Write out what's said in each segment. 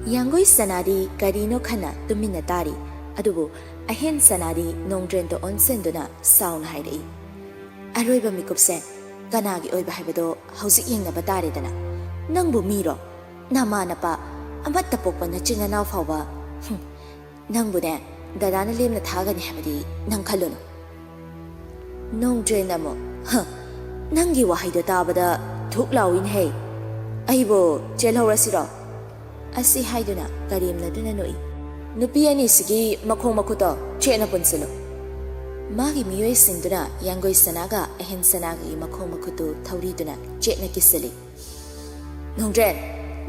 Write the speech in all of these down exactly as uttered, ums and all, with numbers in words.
ꯌꯥꯡꯒꯣꯏ ꯁꯅꯥꯗꯤ ꯀꯔꯤꯅꯣ ꯈꯟꯅ ꯇꯨꯃꯤꯟꯅ ꯇꯥꯔꯤ꯫ ꯑꯗꯨꯕꯨ ꯑꯍꯦꯟ ꯁꯅꯥꯗꯤ ꯅꯣꯡꯗ꯭ꯔꯦꯟꯗ ꯑꯣꯟꯁꯤꯟꯗꯨꯅ ꯁꯥꯎꯅ ꯍꯥꯏꯔꯛꯏ, "ꯑꯔꯣꯏꯕ ꯃꯤꯀꯨꯞꯁꯦ ꯀꯅꯥꯒꯤ ꯑꯣꯏꯕ ꯍꯥꯏꯕꯗꯣ ꯍꯧꯖꯤꯛ ꯌꯦꯡꯅꯕ ꯇꯥꯔꯦꯗꯅ꯫ ꯅꯪꯕꯨ ꯃꯤꯔꯣ? ꯅꯃꯥ ꯅꯄꯥ, ꯑꯃꯠꯇ ꯄꯣꯛꯄ ꯅꯆꯤꯟ ꯅꯅꯥꯎ ꯐꯥꯎꯕ꯫ ꯍꯨꯝ, ꯅꯪꯕꯨꯅꯦ ꯗꯗꯥꯅ ꯂꯦꯝꯅ ꯊꯥꯒꯅꯤ ꯍꯥꯏꯕꯗꯤ ꯅꯪ ꯈꯜꯂꯨꯅꯨ꯫" ꯅꯣꯡꯗ꯭ꯔꯦꯟ ꯑꯃꯨꯛ, "ꯍ, ꯅꯪꯒꯤ ꯋꯥꯍꯩꯗꯣ ꯇꯥꯕꯗ ꯊꯨꯛ ꯂꯥꯎꯏꯅꯦꯍꯦ꯫ ꯑꯩꯕꯨ ꯆꯦꯜꯍꯧꯔꯁꯤꯔꯣ?" ꯑꯁꯤ ꯍꯥꯏꯗꯨꯅ ꯀꯔꯦꯝꯅꯗꯨꯅ ꯅꯣꯛꯏ꯫ "ꯅꯨꯄꯤ ꯑꯅꯤꯁꯤꯒꯤ ꯃꯈꯣꯡ ꯃꯈꯨꯠꯇꯣ ꯆꯦꯠꯅ ꯄꯨꯟꯁꯤꯜꯂꯨ꯫" ꯃꯥꯒꯤ ꯃꯤꯑꯣꯏꯁꯤꯡꯗꯨꯅ ꯌꯥꯡꯒꯣꯏ ꯁꯅꯥꯒ ꯑꯍꯦꯟ ꯁꯅꯥꯒꯤ ꯃꯈꯣꯡ ꯃꯈꯨꯠꯇꯨ ꯊꯧꯔꯤꯗꯨꯅ ꯆꯦꯠꯅ ꯀꯤꯁꯤꯜꯂꯤ꯫ "ꯅꯣꯡꯗ꯭ꯔꯦꯟ,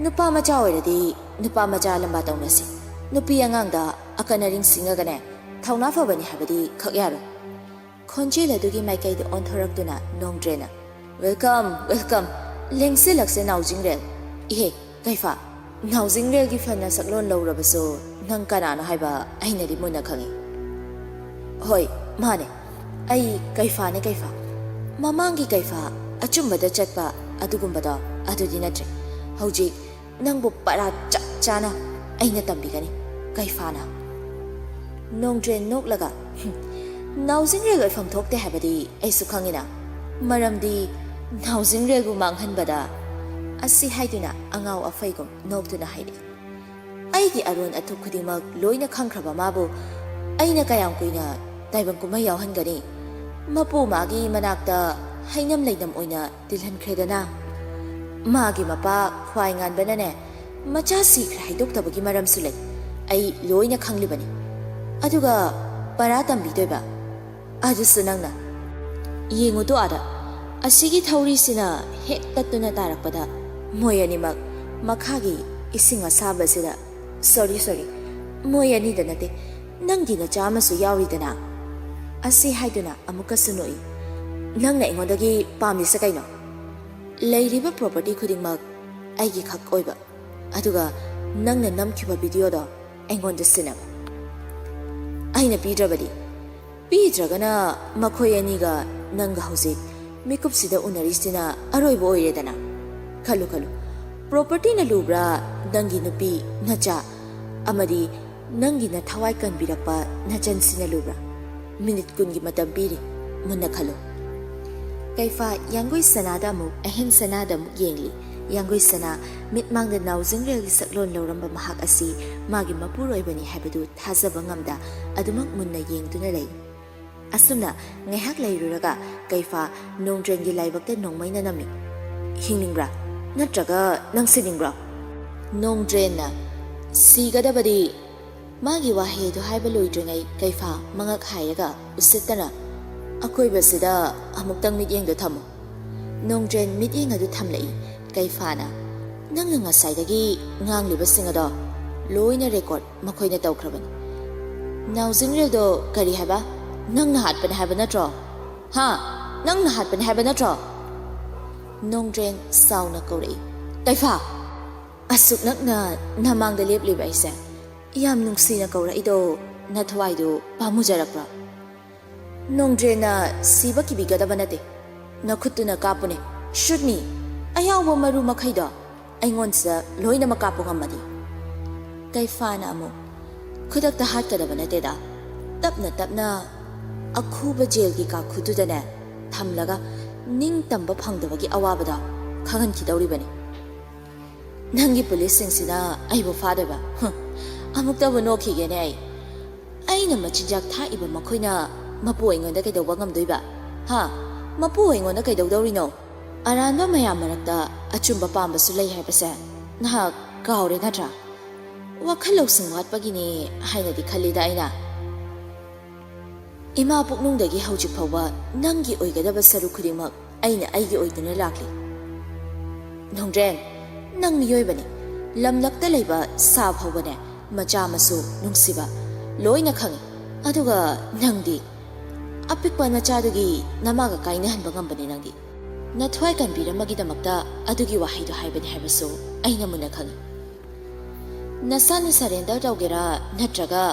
ꯅꯨꯄꯥ ꯃꯆꯥ ꯑꯣꯏꯔꯗꯤ ꯅꯨꯄꯥ ꯃꯆꯥ ꯂꯝꯕꯥ ꯇꯧꯅꯁꯤ꯫ ꯅꯨꯄꯤ ꯑꯉꯥꯡꯗ ꯑꯀꯟ ꯑꯔꯤꯡ ꯁꯤꯡꯉꯒꯅꯦ ꯊꯧꯅꯥ ꯐꯕꯅꯤ ꯍꯥꯏꯕꯗꯤ ꯈꯛ ꯌꯥꯔꯣꯏ꯫" ꯈꯣꯟꯖꯦꯜ ꯑꯗꯨꯒꯤ ꯃꯥꯏꯀꯩꯗ ꯑꯣꯟꯊꯣꯔꯛꯇꯨꯅ ꯅꯣꯡꯗ꯭ꯔꯦꯟꯅ, "Welcome, welcome꯫ ꯂꯦꯡꯁꯤꯜꯂꯛꯁꯦ ꯅꯥꯎꯖꯤꯡꯔꯦꯜ꯫ ꯏꯍꯦ, ꯀꯩꯐꯥ, ꯅꯥꯎꯖꯤꯡꯔꯦꯜꯒꯤ ꯐꯅ ꯁꯛꯂꯣꯟ ꯂꯧꯔꯕꯁꯨ ꯅꯪ ꯀꯅꯥꯅꯣ ꯍꯥꯏꯕ ꯑꯩꯅꯗꯤ ꯃꯨꯟꯅ ꯈꯪꯏ꯫" "ꯍꯣꯏ, ꯃꯥꯅꯦ꯫ ꯑꯩ ꯀꯩꯐꯥꯅꯦ, ꯀꯩꯐꯥ꯫ ꯃꯃꯥꯡꯒꯤ ꯀꯩꯐꯥ ꯑꯆꯨꯝꯕꯗ ꯆꯠꯄ ꯑꯗꯨꯒꯨꯝꯕꯗꯣ ꯑꯗꯨꯗꯤ ꯅꯠꯇ꯭ꯔꯦ꯫ ꯍꯧꯖꯤꯛ ꯅꯪꯕꯨ ꯄꯔꯥ ꯆꯞ ꯆꯥꯅ ꯑꯩꯅ ꯇꯝꯕꯤꯒꯅꯤ, ꯀꯩꯐꯥꯅ꯫" ꯅꯣꯡꯗ꯭ꯔꯦꯟ ꯅꯣꯛꯂꯒ, "ꯍꯨꯝ, ꯅꯥꯎꯖꯤꯡꯔꯦꯜ ꯑꯣꯏꯐꯝ ꯊꯣꯛꯇꯦ ꯍꯥꯏꯕꯗꯤ ꯑꯩꯁꯨ ꯈꯪꯏꯅ꯫ ꯃꯔꯝꯗꯤ ꯅꯥꯎꯖꯤꯡꯔꯦꯜꯕꯨ ꯃꯥꯡꯍꯟꯕꯗ", ꯑꯁꯤ ꯍꯥꯏꯗꯨꯅ ꯑꯉꯥꯎ ꯑꯐꯩꯒꯨꯝ ꯅꯣꯛꯇꯨꯅ ꯍꯥꯏꯔꯛꯏ꯫ ꯑꯩꯒꯤ ꯑꯔꯣꯟ ꯑꯊꯨꯞ ꯈꯨꯗꯤꯡꯃꯛ ꯂꯣꯏꯅ ꯈꯪꯈ꯭ꯔꯕ ꯃꯥꯕꯨ ꯑꯩꯅ ꯀꯌꯥꯝ ꯀꯨꯏꯅ ꯇꯥꯏꯕꯪ ꯀꯨꯝꯍꯩ ꯌꯥꯎꯍꯟꯒꯅꯤ? ꯃꯄꯨ ꯃꯥꯒꯤ ꯃꯅꯥꯛꯇ ꯍꯩꯅꯝ ꯂꯩꯅꯝ ꯑꯣꯏꯅ ꯇꯤꯜꯍꯟꯈ꯭ꯔꯦꯗꯅ꯫ ꯃꯥꯒꯤ ꯃꯄꯥ ꯈ꯭ꯋꯥꯏ ꯉꯥꯟꯕꯅꯅꯦ, ꯃꯆꯥ ꯁꯤꯈ꯭ꯔꯦ ꯍꯥꯏꯗꯣꯛꯇꯕꯒꯤ ꯃꯔꯝꯁꯨ ꯂꯩ꯫ ꯑꯩ ꯂꯣꯏꯅ ꯈꯪꯂꯤꯕꯅꯤ꯫ ꯑꯗꯨꯒ ꯄꯔꯥ ꯇꯝꯕꯤꯗꯣꯏꯕ ꯑꯗꯨꯁꯨ ꯅꯪꯅ꯫ ꯌꯦꯡꯉꯨꯗꯣ ꯑꯥꯗ, ꯑꯁꯤꯒꯤ ꯊꯧꯔꯤꯁꯤꯅ ꯍꯦꯛ ꯇꯠꯇꯨꯅ ꯇꯥꯔꯛꯄꯗ ꯃꯣꯏ ꯑꯅꯤꯃꯛ ꯃꯈꯥꯒꯤ ꯏꯁꯤꯡ ꯑꯁꯥꯕꯁꯤꯗ, "Sorry, sorry, ꯃꯣꯏ ꯑꯅꯤꯗ ꯅꯠꯇꯦ, ꯅꯪꯒꯤ ꯅꯆꯥ ꯑꯃꯁꯨ ꯌꯥꯎꯔꯤꯗꯅ?" ꯑꯁꯤ ꯍꯥꯏꯗꯨꯅ ꯑꯃꯨꯛꯀꯁꯨ ꯅꯣꯛꯏ꯫ "ꯅꯪꯅ ꯑꯩꯉꯣꯟꯗꯒꯤ ꯄꯥꯝꯂꯤꯁꯦ ꯀꯩꯅꯣ? ꯂꯩꯔꯤꯕ property ꯈꯨꯗꯤꯡꯃꯛ ꯑꯩꯒꯤ ꯈꯛ ꯑꯣꯏꯕ, ꯑꯗꯨꯒ ꯅꯪꯅ ꯅꯝꯈꯤꯕ videoꯗꯣ ꯑꯩꯉꯣꯟꯗ ꯁꯤꯟꯅꯕ꯫ ꯑꯩꯅ ꯄꯤꯗ꯭ꯔꯕꯗꯤ, ꯄꯤꯗ꯭ꯔꯒꯅ ꯃꯈꯣꯏ ꯑꯅꯤꯒ ꯅꯪꯒ ꯍꯧꯖꯤꯛ ꯃꯤꯀꯨꯞꯁꯤꯗ ꯎꯅꯔꯤꯁꯤꯅ ꯑꯔꯣꯏꯕ ꯑꯣꯏꯔꯦꯗꯅ꯫ ꯈꯜꯂꯨ, ꯈꯜꯂꯨ, ꯄ꯭ꯔꯣꯄꯔꯇꯤꯅ ꯂꯨꯕ꯭ꯔꯥ, ꯅꯪꯒꯤ ꯅꯨꯄꯤ, ꯅꯆꯥ, ꯑꯃꯗꯤ ꯅꯪꯒꯤ ꯅꯊꯋꯥꯏ ꯀꯟꯕꯤꯔꯛꯄ ꯅꯆꯟꯁꯤꯅ ꯂꯨꯕ꯭ꯔꯥ? ꯃꯤꯅꯤꯠ ꯀꯨꯟꯒꯤ ꯃꯇꯝ ꯄꯤꯔꯤ, ꯃꯨꯟꯅ ꯈꯜꯂꯨ꯫ ꯀꯩꯐꯥ ꯌꯥꯡꯒꯣꯏ ꯁꯅꯥꯗ ꯑꯃꯨꯛ, ꯑꯍꯦꯟ ꯁꯅꯥꯗ ꯑꯃꯨꯛ ꯌꯦꯡꯂꯤ꯫ ꯌꯥꯡꯒꯣꯏ ꯁꯅꯥ ꯃꯤꯠꯃꯥꯡꯗ ꯅꯥꯎꯖꯤꯡꯔꯦꯜꯒꯤ ꯁꯛꯂꯣꯟ ꯂꯧꯔꯝꯕ ꯃꯍꯥꯛ ꯑꯁꯤ ꯃꯥꯒꯤ ꯃꯄꯨꯔꯣꯏꯕꯅꯤ ꯍꯥꯏꯕꯗꯨ ꯊꯥꯖꯕ ꯉꯝꯗ ꯑꯗꯨꯃꯛ ꯃꯨꯟꯅ ꯌꯦꯡꯗꯨꯅ ꯂꯩ꯫ ꯑꯁꯨꯝꯅ ꯉꯥꯏꯍꯥꯛ ꯂꯩꯔꯨꯔꯒ ꯀꯩꯐꯥ ꯅꯣꯡꯗ꯭ꯔꯦꯟꯒꯤ ꯂꯥꯏꯕꯛꯇ ꯅꯣꯡꯃꯩꯅ ꯅꯝꯃꯤ꯫ "ꯍꯤꯡꯅꯤꯡꯕ꯭ꯔꯥ? ꯅꯠꯇ꯭ꯔꯒ ꯅꯪ ꯁꯤꯅꯤꯡꯕ꯭ꯔꯣ?" ꯅꯣꯡꯗ꯭ꯔꯦꯟꯅ "ꯁꯤꯒꯗꯕꯗꯤ"꯫ ꯃꯥꯒꯤ ꯋꯥꯍꯩ ꯑꯗꯨ ꯍꯥꯏꯕ ꯂꯣꯏꯗ꯭ꯔꯤꯉꯩ ꯀꯩꯐꯥ ꯃꯉꯛ ꯍꯥꯏꯔꯒ ꯎꯁꯤꯠꯇꯅ "ꯑꯀꯣꯏꯕꯁꯤꯗ ꯑꯃꯨꯛꯇꯪ ꯃꯤꯠꯌꯦꯡꯗꯣ ꯊꯝꯃꯨ"꯫ ꯅꯣꯡꯗ꯭ꯔꯦꯟ ꯃꯤꯠꯌꯦꯡ ꯑꯗꯨ ꯊꯝꯂꯛꯏ꯫ ꯀꯩꯐꯥꯅ, "ꯅꯪꯅ ꯉꯁꯥꯏꯗꯒꯤ ꯉꯥꯡꯂꯤꯕꯁꯤꯡ ꯑꯗꯣ ꯂꯣꯏꯅ ꯔꯦꯀꯣꯔꯠ ꯃꯈꯣꯏꯅ ꯇꯧꯈ꯭ꯔꯕꯅꯤ"꯫ "ꯅꯥꯎꯖꯤꯡꯔꯦꯜꯗꯣ ꯀꯔꯤ ꯍꯥꯏꯕ? ꯅꯪꯅ ꯍꯥꯠꯄꯅꯤ ꯍꯥꯏꯕ ꯅꯠꯇ꯭ꯔꯣ? ꯍꯥ? ꯅꯪꯅ ꯍꯥꯠꯄꯅꯤ ꯍꯥꯏꯕ ꯅꯠꯇ꯭ꯔꯣ?" ꯅꯣꯡꯗ꯭ꯔꯦꯟ ꯁꯥꯎꯅ ꯀꯧꯔꯛꯏ꯫ "ꯀꯩꯐꯥ! ꯑꯁꯨꯛ ꯅꯛꯅ ꯅꯃꯥꯡꯗ ꯂꯦꯞꯂꯤꯕ ꯑꯩꯁꯦ ꯌꯥꯝ ꯅꯨꯡꯁꯤꯅ ꯀꯧꯔꯛꯏꯗꯣ ꯅꯊꯋꯥꯏꯗꯨ ꯄꯥꯝꯃꯨꯖꯔꯛꯄ꯭ꯔꯥ?" ꯅꯣꯡꯗ꯭ꯔꯦꯟꯅ "ꯁꯤꯕ ꯀꯤꯕꯤꯒꯗꯕ ꯅꯠꯇꯦ꯫ ꯅꯈꯨꯠꯇꯨꯅ ꯀꯥꯞꯄꯨꯅꯦ꯫ Shoot me! ꯑꯌꯥꯎꯕ ꯃꯔꯨ ꯃꯈꯩꯗꯣ ꯑꯩꯉꯣꯟꯁꯤꯗ ꯂꯣꯏꯅꯃꯛ ꯀꯥꯞꯄꯨ ꯉꯝꯃꯗꯤ"꯫ ꯀꯩꯐꯥꯅ ꯑꯃꯨꯛ, "ꯈꯨꯗꯛꯇ ꯍꯥꯠꯀꯗꯕ ꯅꯠꯇꯦꯗ꯫ ꯇꯞꯅ ꯇꯞꯅ ꯑꯈꯨꯕ ꯖꯦꯜꯒꯤ ꯀꯥꯈꯨꯗꯨꯗꯅꯦ ꯊꯝꯂꯒ ꯅꯤꯡꯇꯝꯕ ꯐꯪꯗꯕꯒꯤ ꯑꯋꯥꯕꯗꯣ ꯈꯪꯍꯟꯈꯤꯗꯧꯔꯤꯕꯅꯤ"꯫ "ꯅꯪꯒꯤ ꯄꯨꯂꯤꯁꯁꯤꯡꯁꯤꯅ ꯑꯩꯕꯨ ꯐꯥꯗꯣꯏꯕ? ꯍꯨꯝ, ꯑꯃꯨꯛꯇꯕꯨ ꯅꯣꯛꯈꯤꯒꯦꯅꯦ ꯑꯩ꯫ ꯑꯩꯅ ꯃꯆꯤꯟꯖꯥꯛ ꯊꯥꯛꯏꯕ ꯃꯈꯣꯏꯅ ꯃꯄꯨ ꯑꯩꯉꯣꯟꯗ ꯀꯩꯗꯧꯕ ꯉꯝꯗꯣꯏꯕ? ꯍꯥ? ꯃꯄꯨ ꯑꯩꯉꯣꯟꯗ ꯀꯩꯗꯧꯗꯧꯔꯤꯅꯣ? ꯑꯔꯥꯟꯕ ꯃꯌꯥꯝ ꯃꯔꯛꯇ ꯑꯆꯨꯝꯕ ꯄꯥꯝꯕꯁꯨ ꯂꯩ ꯍꯥꯏꯕꯁꯦ ꯅꯍꯥꯛ ꯀꯥꯎꯔꯦ ꯅꯠꯇ꯭ꯔꯥ? ꯋꯥꯈꯜ ꯂꯧꯁꯤꯡ ꯋꯥꯠꯄꯒꯤꯅꯦ ꯍꯥꯏꯅꯗꯤ ꯈꯜꯂꯤꯗ ꯑꯩꯅ꯫ ꯏꯃꯥ ꯄꯨꯛꯅꯨꯡꯗꯒꯤ ꯍꯧꯖꯤꯛ ꯐꯥꯎꯕ ꯅꯪꯒꯤ ꯑꯣꯏꯒꯗꯕ ꯁꯔꯨꯛ ꯈꯨꯗꯤꯡꯃꯛ ꯑꯩꯅ ꯑꯩꯒꯤ ꯑꯣꯏꯗꯨꯅ ꯂꯥꯛꯂꯤ꯫ ꯅꯣꯡꯗ꯭ꯔꯦꯟ, ꯅꯪ ꯃꯤꯑꯣꯏꯕꯅꯤ꯫ ꯂꯝꯂꯛꯇ ꯂꯩꯕ ꯁꯥ ꯐꯥꯎꯕꯅꯦ ꯃꯆꯥ ꯃꯁꯨ ꯅꯨꯡꯁꯤꯕ ꯂꯣꯏꯅ ꯈꯪꯏ꯫ ꯑꯗꯨꯒ ꯅꯪꯗꯤ ꯑꯄꯤꯛꯄ ꯅꯆꯥꯗꯨꯒꯤ ꯅꯃꯥꯒ ꯀꯥꯏꯅꯍꯟꯕ ꯉꯝꯕꯅꯤ ꯅꯪꯗꯤ꯫ ꯅꯊ꯭ꯋꯥꯏ ꯀꯟꯕꯤꯔꯝꯕꯒꯤꯗꯃꯛꯇ ꯑꯗꯨꯒꯤ ꯋꯥꯍꯩꯗꯣ ꯍꯥꯏꯕꯅꯤ ꯍꯥꯏꯕꯁꯨ ꯑꯩꯅ ꯃꯨꯟꯅ ꯈꯪꯏ꯫ ꯅꯁꯥꯅ ꯁꯔꯦꯟꯗꯔ ꯇꯧꯒꯦꯔꯥ ꯅꯠꯇ꯭ꯔꯒ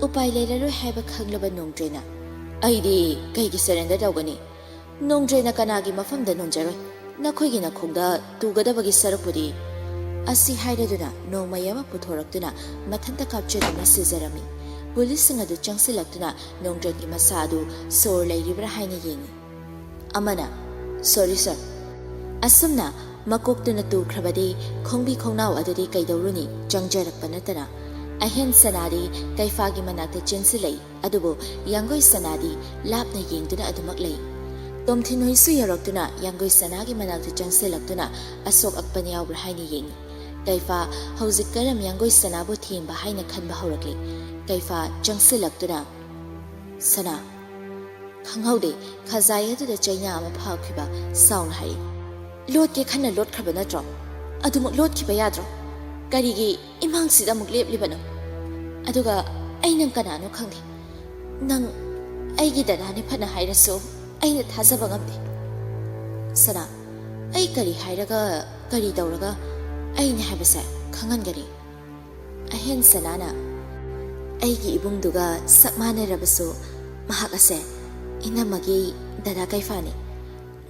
ꯎꯄꯥꯏ ꯂꯩꯔꯔꯣꯏ ꯍꯥꯏꯕ ꯈꯪꯂꯕ ꯅꯣꯡꯗ꯭ꯔꯦꯅ, "ꯑꯩꯗꯤ ꯀꯩꯒꯤ ꯁꯔꯦꯟꯗꯔ ꯇꯧꯒꯅꯤ? ꯅꯣꯡꯗ꯭ꯔꯦꯅ ꯀꯅꯥꯒꯤ ꯃꯐꯝꯗ ꯅꯣꯟꯖꯔꯣꯏ"꯫ "ꯅꯈꯣꯏꯒꯤ ꯅꯈꯣꯡꯗ ꯇꯨꯒꯗꯕꯒꯤ ꯁꯔꯨꯛꯄꯨꯗꯤ"꯫ ꯑꯁꯤ ꯍꯥꯏꯔꯗꯨꯅ ꯅꯣꯡꯃꯩ ꯑꯃ ꯄꯨꯊꯣꯔꯛꯇꯨꯅ ꯃꯊꯟꯇ ꯀꯥꯞꯆꯗꯨꯅ ꯁꯤꯖꯔꯝꯃꯤ꯫ ꯄꯨꯂꯤꯁꯁꯤꯡ ꯑꯗꯨ ꯆꯪꯁꯤꯜꯂꯛꯇꯨꯅ ꯅꯣꯡꯗ꯭ꯔꯪꯒꯤ ꯃꯁꯥ ꯑꯗꯨ ꯁꯣꯔ ꯂꯩꯔꯤꯕ꯭ꯔꯥ ꯍꯥꯏꯅ ꯌꯦꯡꯉꯤ꯫ ꯑꯃꯅ, "Sorry sir"꯫ ꯑꯁꯨꯝꯅ ꯃꯀꯣꯛꯇꯨꯅ ꯇꯨꯈ꯭ꯔꯕꯗꯤ ꯈꯣꯡꯕꯤ ꯈꯣꯡꯅꯥꯎ ꯑꯗꯨꯗꯤ ꯀꯩꯗꯧꯔꯨꯅꯤ, ꯆꯪꯖꯔꯛꯄ ꯅꯠꯇꯅ꯫ ꯑꯍꯦꯟ ꯁꯅꯥꯗꯤ ꯀꯩꯐꯥꯒꯤ ꯃꯅꯥꯛꯇ ꯆꯦꯟꯁꯤꯜꯂꯛꯏ, ꯑꯗꯨꯕꯨ ꯌꯥꯡꯒꯣꯏ ꯁꯅꯥꯗꯤ ꯂꯥꯞꯅ ꯌꯦꯡꯗꯨꯅ ꯑꯗꯨꯃꯛ ꯂꯩ꯫ ꯇꯣꯝꯊꯤꯟ ꯍꯣꯏꯁꯨ ꯌꯧꯔꯛꯇꯨꯅ ꯌꯥꯡꯒꯣꯏ ꯁꯅꯥꯒꯤ ꯃꯅꯥꯛꯇ ꯆꯪꯁꯤꯜꯂꯛꯇꯨꯅ ꯑꯁꯣꯛ ꯑꯄꯟ ꯌꯥꯎꯕ꯭ꯔꯥ ꯍꯥꯏꯅ ꯌꯦꯡꯉꯤ꯫ ꯀꯩꯐꯥ ꯍꯧꯖꯤꯛ ꯀꯔꯝ ꯌꯥꯡꯒꯣꯏ ꯁꯅꯥꯕꯨ ꯊꯦꯝꯕ ꯍꯥꯏꯅ ꯈꯟꯕ ꯍꯧꯔꯛꯂꯤ꯫ ꯀꯩꯐꯥ ꯆꯪꯁꯤꯜꯂꯛꯇꯨꯅ, "ꯁꯅꯥ"꯫ "ꯈꯪꯍꯧꯗꯦ, ꯈꯖꯥꯏ ꯑꯗꯨꯗ ꯆꯩꯅꯥ ꯑꯃ ꯐꯥꯎꯈꯤꯕ ꯁꯥꯎꯅ ꯍꯥꯏꯔꯤ꯫ "ꯂꯣꯠꯀꯦ ꯈꯟꯅ ꯂꯣꯠꯈ꯭ꯔꯕ ꯅꯠꯇ꯭ꯔꯣ? ꯑꯗꯨꯃꯛ ꯂꯣꯠꯈꯤꯕ ꯌꯥꯗ꯭ꯔꯣ? ꯀꯔꯤꯒꯤ ꯏꯃꯥꯡꯁꯤꯗ ꯑꯃꯨꯛ ꯂꯦꯞꯂꯤꯕꯅꯣ? ꯑꯗꯨꯒ ꯑꯩ ꯅꯪ ꯀꯅꯥꯅꯣ ꯈꯪꯗꯦ꯫ ꯅꯪ ꯑꯩꯒꯤ ꯗꯗꯥꯅꯤ ꯐꯅ ꯍꯥꯏꯔꯁꯨ ꯑꯩꯅ ꯊꯥꯖꯕ ꯉꯝꯗꯦ"꯫ "ꯁꯅꯥ, ꯑꯩ ꯀꯔꯤ ꯍꯥꯏꯔꯒ, ꯀꯔꯤ ꯇꯧꯔꯒ ꯑꯩꯅꯤ ꯍꯥꯏꯕꯁꯦ ꯈꯪꯍꯟꯒꯅꯤ?" ꯑꯍꯦꯟ ꯁꯅꯥꯅ, "ꯑꯩꯒꯤ ꯏꯕꯨꯡꯗꯨꯒ ꯁꯛ ꯃꯥꯟꯅꯔꯕꯁꯨ ꯃꯍꯥꯛ ꯑꯁꯦ ꯏꯅꯝꯃꯒꯤ ꯗꯗꯥ ꯀꯩꯐꯥꯅꯤ꯫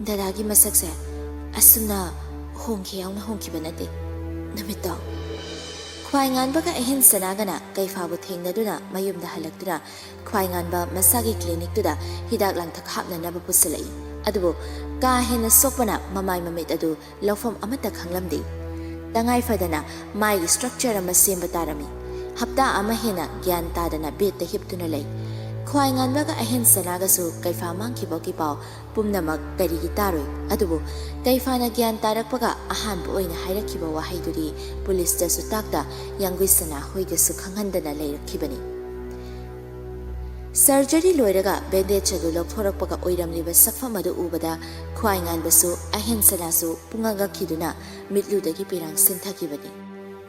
ꯗꯗꯥꯒꯤ ꯃꯁꯛꯁꯦ ꯑꯁꯨꯝꯅ ꯍꯣꯡꯈꯤ ꯌꯥꯎꯅ ꯍꯣꯡꯈꯤꯕ ꯅꯠꯇꯦ꯫ ꯅꯨꯃꯤꯠꯇꯣ"꯫ ꯈ꯭ꯋꯥꯏ ꯉꯥꯟꯕꯒ ꯑꯍꯦꯟ ꯁꯅꯥꯒꯅ ꯀꯩꯐꯥꯕꯨ ꯊꯦꯡꯅꯗꯨꯅ ꯃꯌꯨꯝꯗ ꯍꯜꯂꯛꯇꯨꯅ ꯈ꯭ꯋꯥꯏ ꯉꯥꯟꯕ ꯃꯁꯥꯒꯤ ꯀ꯭ꯂꯤꯅꯤꯛꯇꯨꯗ ꯍꯤꯗꯥꯛ ꯂꯥꯡꯊꯛ ꯍꯥꯞꯅꯅꯕ ꯄꯨꯁꯤꯜꯂꯛꯏ꯫ ꯑꯗꯨꯕꯨ ꯀꯥ ꯍꯦꯟꯅ ꯁꯣꯛꯄꯅ ꯃꯃꯥꯏ ꯃꯃꯤꯠ ꯑꯗꯨ ꯂꯧꯐꯝ ꯑꯃꯠꯇ ꯈꯪꯂꯝꯗꯦ꯫ ꯇꯉꯥꯏ ꯐꯗꯅ ꯃꯥꯏꯒꯤ ꯁ꯭ꯇ꯭ꯔꯛꯆꯔ ꯑꯃ ꯁꯦꯝꯕ ꯇꯥꯔꯝꯃꯤ꯫ ꯍꯞꯇꯥ ꯑꯃ ꯍꯦꯟꯅ ꯒ꯭ꯌꯥꯟ ꯇꯥꯗꯅ ꯕꯦꯗꯇ ꯍꯤꯞꯇꯨꯅ ꯂꯩ꯫ ꯈ꯭ꯋꯥꯏ ꯉꯥꯟꯕꯒ ꯑꯍꯦꯟ ꯁꯅꯥꯒꯁꯨ ꯀꯩꯐꯥ ꯃꯥꯡꯈꯤꯕꯒꯤ ꯄꯥꯎ ꯄꯨꯝꯅꯃꯛ ꯀꯔꯤꯒꯤ ꯇꯥꯔꯣꯏ? ꯑꯗꯨꯕꯨ ꯀꯩꯐꯥꯅ ꯒ꯭ꯌꯥꯟ ꯇꯥꯔꯛꯄꯒ ꯑꯍꯥꯟꯕ ꯑꯣꯏꯅ ꯍꯥꯏꯔꯛꯈꯤꯕ ꯋꯥꯍꯩꯗꯨꯗꯤ ꯄꯨꯂꯤꯁꯇꯁꯨ ꯇꯥꯛꯇ ꯌꯥꯡꯒꯨꯏ ꯁꯅꯥ ꯍꯣꯏꯗꯁꯨ ꯈꯪꯍꯟꯗꯅ ꯂꯩꯔꯛꯈꯤꯕꯅꯤ꯫ ꯁꯔꯖꯔꯤ ꯂꯣꯏꯔꯒ ꯕꯦꯟꯗꯦꯖ ꯑꯗꯨ ꯂꯧꯊꯣꯔꯛꯄꯒ ꯑꯣꯏꯔꯝꯂꯤꯕ ꯁꯛꯐꯝ ꯑꯗꯨ ꯎꯕꯗ ꯈ꯭ꯋꯥꯏ ꯉꯥꯟꯕꯁꯨ ꯑꯍꯦꯟ ꯁꯅꯥꯁꯨ ꯄꯨꯡꯉꯛ ꯉꯛꯈꯤꯗꯨꯅ ꯃꯤꯠꯂꯨꯗꯒꯤ ꯄꯤꯔꯥꯡ ꯁꯤꯟꯊꯈꯤꯕꯅꯤ꯫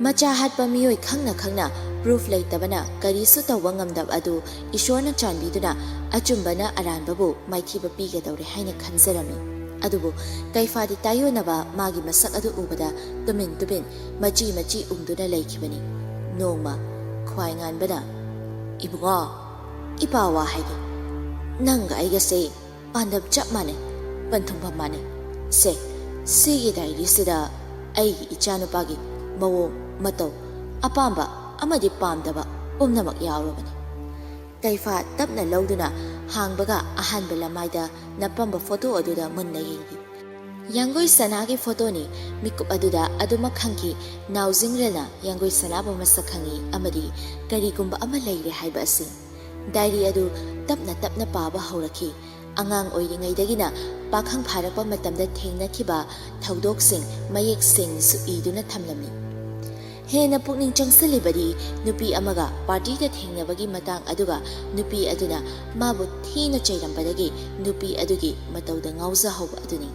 ꯃꯆꯥ ꯍꯥꯠꯄ ꯃꯤꯑꯣꯏ ꯈꯪꯅ ꯈꯪꯅ ꯄ꯭ꯔꯨꯐ ꯂꯩꯇꯕꯅ ꯀꯔꯤꯁꯨ ꯇꯧꯕ ꯉꯝꯗꯕ ꯑꯗꯨ ꯏꯁꯣꯔꯅ ꯆꯥꯟꯕꯤꯗꯨꯅ ꯑꯆꯨꯝꯕꯅ ꯑꯔꯥꯟꯕꯕꯨ ꯃꯥꯏꯊꯤꯕ ꯄꯤꯒꯗꯧꯔꯦ ꯍꯥꯏꯅ ꯈꯟꯖꯔꯝꯃꯤ꯫ ꯑꯗꯨꯕꯨ ꯀꯩꯐꯥꯗꯤ ꯇꯥꯏꯌꯣꯟꯅꯕ ꯃꯥꯒꯤ ꯃꯁꯛ ꯑꯗꯨ ꯎꯕꯗ ꯇꯨꯃꯤꯟ ꯇꯨꯃꯤꯟ ꯃꯆꯤ ꯃꯆꯤ ꯎꯝꯗꯨꯅ ꯂꯩꯈꯤꯕꯅꯤ꯫ ꯅꯣꯡꯃ ꯈ꯭ꯋꯥꯏ ꯉꯥꯟꯕꯅ, "ꯏꯕꯨꯡꯉꯣ, ꯏꯄꯥ ꯋꯥ ꯍꯥꯏꯒꯦ꯫ ꯅꯪꯒ ꯑꯩꯒꯁꯦ ꯄꯥꯟꯗꯝ ꯆꯞ ꯃꯥꯟꯅꯩ, ꯄꯟꯊꯨꯡꯐꯝ ꯃꯥꯟꯅꯩ꯫ ꯁꯦ, "ꯁꯤꯒꯤ ꯗꯥꯏꯔꯤꯁꯤꯗ ꯑꯩꯒꯤ ꯏꯆꯥꯅꯨꯄꯥꯒꯤ ꯃꯑꯣꯡ ꯃꯇꯧ, ꯑꯄꯥꯝꯕ ꯑꯃꯗꯤ ꯄꯥꯝꯗꯕ ꯄꯨꯝꯅꯃꯛ ꯌꯥꯎꯔꯕꯅꯤ꯫" ꯀꯩꯐꯥ ꯇꯞꯅ ꯂꯧꯗꯨꯅ ꯍꯥꯡꯕꯒ ꯑꯍꯥꯟꯕ ꯂꯃꯥꯏꯗ ꯅꯞꯄꯝꯕ ꯐꯣꯇꯣ ꯑꯗꯨꯗ ꯃꯨꯟꯅ ꯌꯦꯡꯂꯤ꯫ ꯌꯥꯡꯒꯣꯏ ꯁꯅꯥꯒꯤ ꯐꯣꯇꯣꯅꯤ꯫ ꯃꯤꯀꯨꯞ ꯑꯗꯨꯗ ꯑꯗꯨꯃꯛ ꯈꯪꯈꯤ, ꯅꯥꯎꯖꯤꯡꯔꯦꯜꯅ ꯌꯥꯡꯒꯣꯏ ꯁꯅꯥꯕꯨ ꯃꯁꯛ ꯈꯪꯏ ꯑꯃꯗꯤ ꯀꯔꯤꯒꯨꯝꯕ ꯑꯃ ꯂꯩꯔꯦ ꯍꯥꯏꯕ ꯑꯁꯤ꯫ ꯗꯥꯏꯔꯤ ꯑꯗꯨ ꯇꯞꯅ ꯇꯞꯅ ꯄꯥꯕ ꯍꯧꯔꯛꯈꯤ꯫ ꯑꯉꯥꯡ ꯑꯣꯏꯔꯤꯉꯩꯗꯒꯤꯅ ꯄꯥꯈꯪ ꯐꯥꯔꯛꯄ ꯃꯇꯝꯗ ꯊꯦꯡꯅꯈꯤꯕ ꯊꯧꯗꯣꯛꯁꯤꯡ ꯃꯌꯦꯛ ꯁꯦꯡꯅꯁꯨ ꯏꯗꯨꯅ ꯊꯝꯂꯝꯃꯤ꯫ ꯍꯦꯟꯅ ꯄꯨꯛꯅꯤꯡ ꯆꯪꯁꯤꯜꯂꯤꯕꯗꯤ ꯅꯨꯄꯤ ꯑꯃꯒ ꯄꯥꯔꯇꯤꯗ ꯊꯦꯡꯅꯕꯒꯤ ꯃꯇꯥꯡ ꯑꯗꯨꯒ ꯅꯨꯄꯤ ꯑꯗꯨꯅ ꯃꯥꯕꯨ ꯊꯤꯅ ꯆꯩꯔꯝꯕꯗꯒꯤ ꯅꯨꯄꯤ ꯑꯗꯨꯒꯤ ꯃꯇꯧꯗ ꯉꯥꯎꯖꯍꯧꯕ ꯑꯗꯨꯅꯤ꯫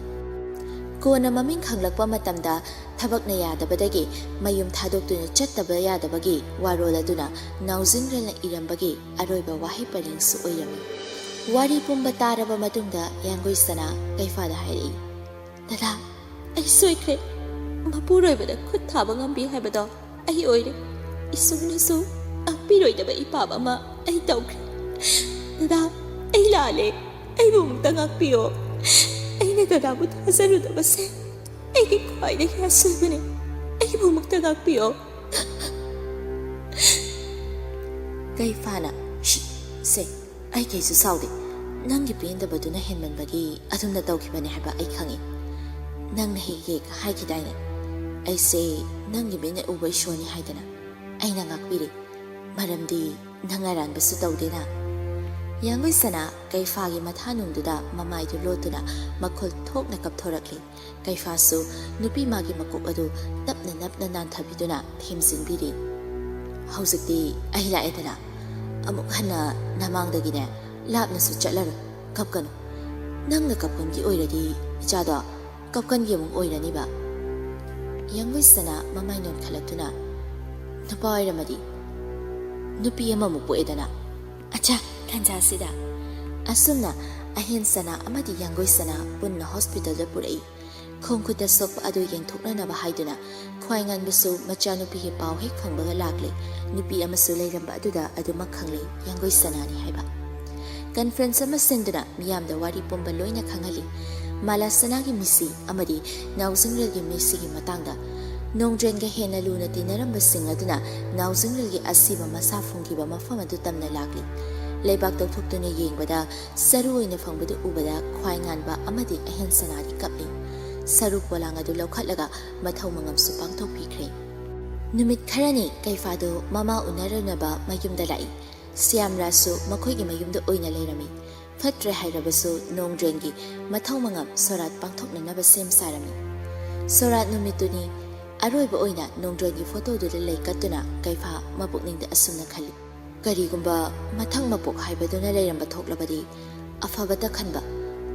ꯀꯣꯟꯅ ꯃꯃꯤꯡ ꯈꯪꯂꯛꯄ ꯃꯇꯝꯗ ꯊꯕꯛꯅ ꯌꯥꯗꯕꯗꯒꯤ ꯃꯌꯨꯝ ꯊꯥꯗꯣꯛꯇꯨꯅ ꯆꯠꯇꯕ ꯌꯥꯗꯕꯒꯤ ꯋꯥꯔꯣꯜ ꯑꯗꯨꯅ ꯅꯥꯎꯖꯤꯡꯔꯦꯜꯅ ꯏꯔꯝꯕꯒꯤ ꯑꯔꯣꯏꯕ ꯋꯥꯍꯩ ꯄꯔꯦꯡꯁꯨ ꯑꯣꯏꯔꯝꯃꯤ꯫ ꯋꯥꯔꯤ ꯄꯨꯝꯕ ꯇꯥꯔꯕ ꯃꯇꯨꯡꯗ ꯌꯥꯡꯒꯣꯏ ꯁꯅꯥ ꯀꯩꯐꯥꯗ ꯍꯥꯏꯔꯛꯏ, "ꯗꯗꯥ, ꯑꯩ ꯁꯣꯏꯈ꯭ꯔꯦ꯫ ꯃꯄꯨꯔꯣꯏꯕꯗ ꯈꯨꯠ ꯊꯥꯕ ꯉꯝꯕꯤ ꯍꯥꯏꯕꯗꯣ ꯑꯩ ꯑꯣꯏꯔꯦ꯫ ꯏꯁꯣꯔꯅꯁꯨ ꯉꯥꯛꯄꯤꯔꯣꯏꯗꯕ ꯏꯄꯥꯞ ꯑꯃ ꯑꯩ ꯇꯧꯈ꯭ꯔꯦ꯫ ꯗꯗꯥ, ꯑꯩ ꯂꯥꯜꯂꯦ꯫ ꯑꯩꯕꯨ ꯑꯃꯨꯛꯇ ꯉꯥꯛꯄꯤꯌꯣ꯫ ꯑꯩꯅ ꯗꯗꯥꯕꯨ ꯊꯥꯖꯔꯨꯗꯕꯁꯦ ꯑꯩꯒꯤ ꯈ꯭ꯋꯥꯏꯗꯒꯤ ꯑꯁꯣꯏꯕꯅꯤ꯫ ꯑꯩꯕꯨ ꯑꯃꯨꯛꯇ ꯉꯥꯛꯄꯤꯌꯣ꯫" ꯀꯩꯐꯥꯅ, "ꯁꯤ, ꯁꯦ, ꯑꯩ ꯀꯩꯁꯨ ꯁꯥꯎꯗꯦ꯫ ꯅꯪꯒꯤ ꯄꯦꯟꯗꯕꯗꯨꯅ ꯍꯦꯟꯃꯟꯕꯒꯤ ꯑꯗꯨꯝꯅ ꯇꯧꯈꯤꯕꯅꯦ ꯍꯥꯏꯕ ꯑꯩ ꯈꯪꯏ꯫ ꯅꯪꯅ ꯍꯦꯛ ꯍꯦꯛ ꯍꯥꯏꯈꯤꯗꯥꯏꯅꯦ, ꯑꯩꯁꯦ ꯅꯪꯒꯤ ꯃꯤꯠꯅ ꯎꯕ ꯏꯁꯣꯔꯅꯤ ꯍꯥꯏꯗꯅ꯫ ꯑꯩꯅ ꯉꯥꯛꯄꯤꯔꯦ, ꯃꯔꯝꯗꯤ ꯅꯪ ꯑꯔꯥꯟꯕꯁꯨ ꯇꯧꯗꯦꯅ꯫" ꯌꯥꯡꯒꯣꯏ ꯁꯅꯥ ꯀꯩꯐꯥꯒꯤ ꯃꯊꯥꯅꯨꯡꯗꯨꯗ ꯃꯃꯥꯏꯗꯨ ꯂꯣꯠꯇꯨꯅ ꯃꯈꯨꯜ ꯊꯣꯛꯅ ꯀꯞꯊꯣꯔꯛꯂꯤ꯫ ꯀꯩꯐꯥꯁꯨ ꯅꯨꯄꯤ ꯃꯥꯒꯤ ꯃꯀꯣꯛ ꯑꯗꯨ ꯇꯞꯅ ꯅꯞꯅ ꯅꯥꯟꯊꯕꯤꯗꯨꯅ ꯊꯦꯝꯖꯤꯟꯕꯤꯔꯤ꯫ "ꯍꯧꯖꯤꯛꯇꯤ ꯑꯩ ꯂꯥꯛꯑꯦꯗꯅ, ꯑꯃꯨꯛ ꯍꯟꯅ ꯅꯃꯥꯡꯗꯒꯤꯅꯦ ꯂꯥꯞꯅꯁꯨ ꯆꯠꯂꯔꯣꯏ꯫ ꯀꯞꯀꯅꯨ꯫ ꯅꯪꯅ ꯀꯞꯀꯟꯒꯤ ꯑꯣꯏꯔꯗꯤ ꯏꯆꯥꯗꯣ ꯀꯞꯀꯟꯒꯤ ꯑꯃꯨꯛ ꯑꯣꯏꯔꯅꯤꯕ꯫" ꯌꯥꯡꯒꯣꯏ ꯁꯅꯥ ꯃꯃꯥꯏ ꯅꯣꯟꯈꯠꯂꯛꯇꯨꯅ, "ꯅꯨꯄꯥ ꯑꯣꯏꯔꯝꯃꯗꯤ ꯅꯨꯄꯤ ꯑꯃꯃꯨꯛ ꯄꯣꯛꯑꯦꯗꯅ꯫ ꯑꯆꯥ, ꯇꯥꯟꯖꯥꯁꯤꯗ꯫" ꯑꯁꯨꯝꯅ ꯑꯍꯦꯟ ꯁꯅꯥ ꯑꯃꯗꯤ ꯌꯥꯡꯒꯣꯏ ꯁꯅꯥ ꯄꯨꯟꯅ ꯍꯣꯁꯄꯤꯇꯥꯜꯗ ꯄꯨꯔꯛꯏ꯫ ꯈꯣꯡ ꯈꯨꯠꯇ ꯁꯣꯛꯄ ꯑꯗꯨ ꯌꯦꯡꯊꯣꯛꯅꯅꯕ ꯍꯥꯏꯗꯨꯅ ꯈ꯭ꯋꯥꯏ ꯉꯟꯕꯁꯨ ꯃꯆꯥꯅꯨꯄꯤꯒꯤ ꯄꯥꯎ ꯍꯦꯛ ꯐꯪꯕꯒ ꯂꯥꯛꯂꯦ꯫ ꯅꯨꯄꯤ ꯑꯃꯁꯨ ꯂꯩꯔꯝꯕ ꯑꯗꯨꯗ ꯑꯗꯨꯃꯛ ꯈꯪꯂꯦ, ꯌꯥꯡꯒꯣꯏ ꯁꯅꯥꯅꯤ ꯍꯥꯏꯕ꯫ ꯀꯟꯐ꯭ꯔꯦꯟꯁ ꯑꯃ ꯁꯤꯟꯗꯨꯅ ꯃꯤꯌꯥꯝꯗ ꯋꯥꯔꯤ ꯄꯨꯝꯕ ꯂꯣꯏꯅ ꯈꯪꯍꯜꯂꯤ꯫ ꯃꯥꯂꯥꯁꯅꯥꯒꯤ ꯃꯤꯁꯤ ꯑꯃꯗꯤ ꯅꯥꯎꯖꯤꯡꯂꯦꯜꯒꯤ ꯃꯤꯁꯤꯒꯤ ꯃꯇꯥꯡꯗ꯫ ꯅꯣꯡꯗ꯭ꯔꯦꯟꯒ ꯍꯦꯟꯅ ꯂꯨꯅ ꯇꯤꯟꯅꯔꯝꯕꯁꯤꯡ ꯑꯗꯨꯅ ꯅꯥꯎꯖꯤꯡꯂꯦꯜꯒꯤ ꯑꯁꯤꯕ ꯃꯁꯥ ꯐꯨꯝꯈꯤꯕ ꯃꯐꯝ ꯑꯗꯨ ꯇꯝꯅ ꯂꯥꯛꯂꯤ꯫ ꯂꯩꯕꯥꯛ ꯇꯧꯊꯣꯛꯇꯨꯅ ꯌꯦꯡꯕꯗ ꯁꯔꯨ ꯑꯣꯏꯅ ꯐꯪꯕꯗꯨ ꯎꯕꯗ ꯈ꯭ꯋꯥꯏ ꯉꯥꯟꯕ ꯑꯃꯗꯤ ꯑꯍꯦꯟ ꯁꯅꯥꯗꯤ ꯀꯞꯂꯤ꯫ ꯁꯔꯨ ꯄꯣꯂꯥꯡ ꯑꯗꯨ ꯂꯧꯈꯠꯂꯒ ꯃꯊꯧ ꯃꯉꯝꯁꯨ ꯄꯥꯡꯊꯣꯛꯄꯤꯈ꯭ꯔꯦ꯫ ꯅꯨꯃꯤꯠ ꯈꯔꯅꯤ ꯀꯩꯐꯥꯗꯨ ꯃꯃꯥ ꯎꯅꯔꯨꯅꯕ ꯃꯌꯨꯝꯗ ꯂꯥꯛꯏ꯫ ꯁ꯭ꯌꯥꯝꯔꯥꯖꯁꯨ ꯃꯈꯣꯏꯒꯤ ꯃꯌꯨꯝꯗ ꯑꯣꯏꯅ ꯂꯩꯔꯝꯃꯤ꯫ ꯐꯠꯇ꯭ꯔꯦ ꯍꯥꯏꯔꯕꯁꯨ ꯅꯣꯡꯗ꯭ꯔꯦꯟꯒꯤ ꯃꯊꯧ ꯃꯉꯝ ꯁꯣꯔꯥꯠ ꯄꯥꯡꯊꯣꯛꯅꯅꯕ ꯁꯦꯝ ꯁꯥꯔꯝꯃꯤ꯫ ꯁꯣꯔꯥꯠ ꯅꯨꯃꯤꯠꯇꯨꯅꯤ ꯑꯔꯣꯏꯕ ꯑꯣꯏꯅ ꯅꯣꯡꯗ꯭ꯔꯦꯟꯒꯤ ꯐꯣꯇꯣꯗꯨꯗ ꯂꯩ ꯀꯠꯇꯨꯅ ꯀꯩꯐꯥ ꯃꯄꯨꯛꯅꯤꯡꯗ ꯑꯁꯨꯝꯅ ꯈꯜꯂꯤ, "ꯀꯔꯤꯒꯨꯝꯕ ꯃꯊꯪ ꯃꯄꯣꯛ ꯍꯥꯏꯕꯗꯨꯅ ꯂꯩꯔꯝꯕ ꯊꯣꯛꯂꯕꯗꯤ, ꯑꯐꯕꯇ ꯈꯟꯕ,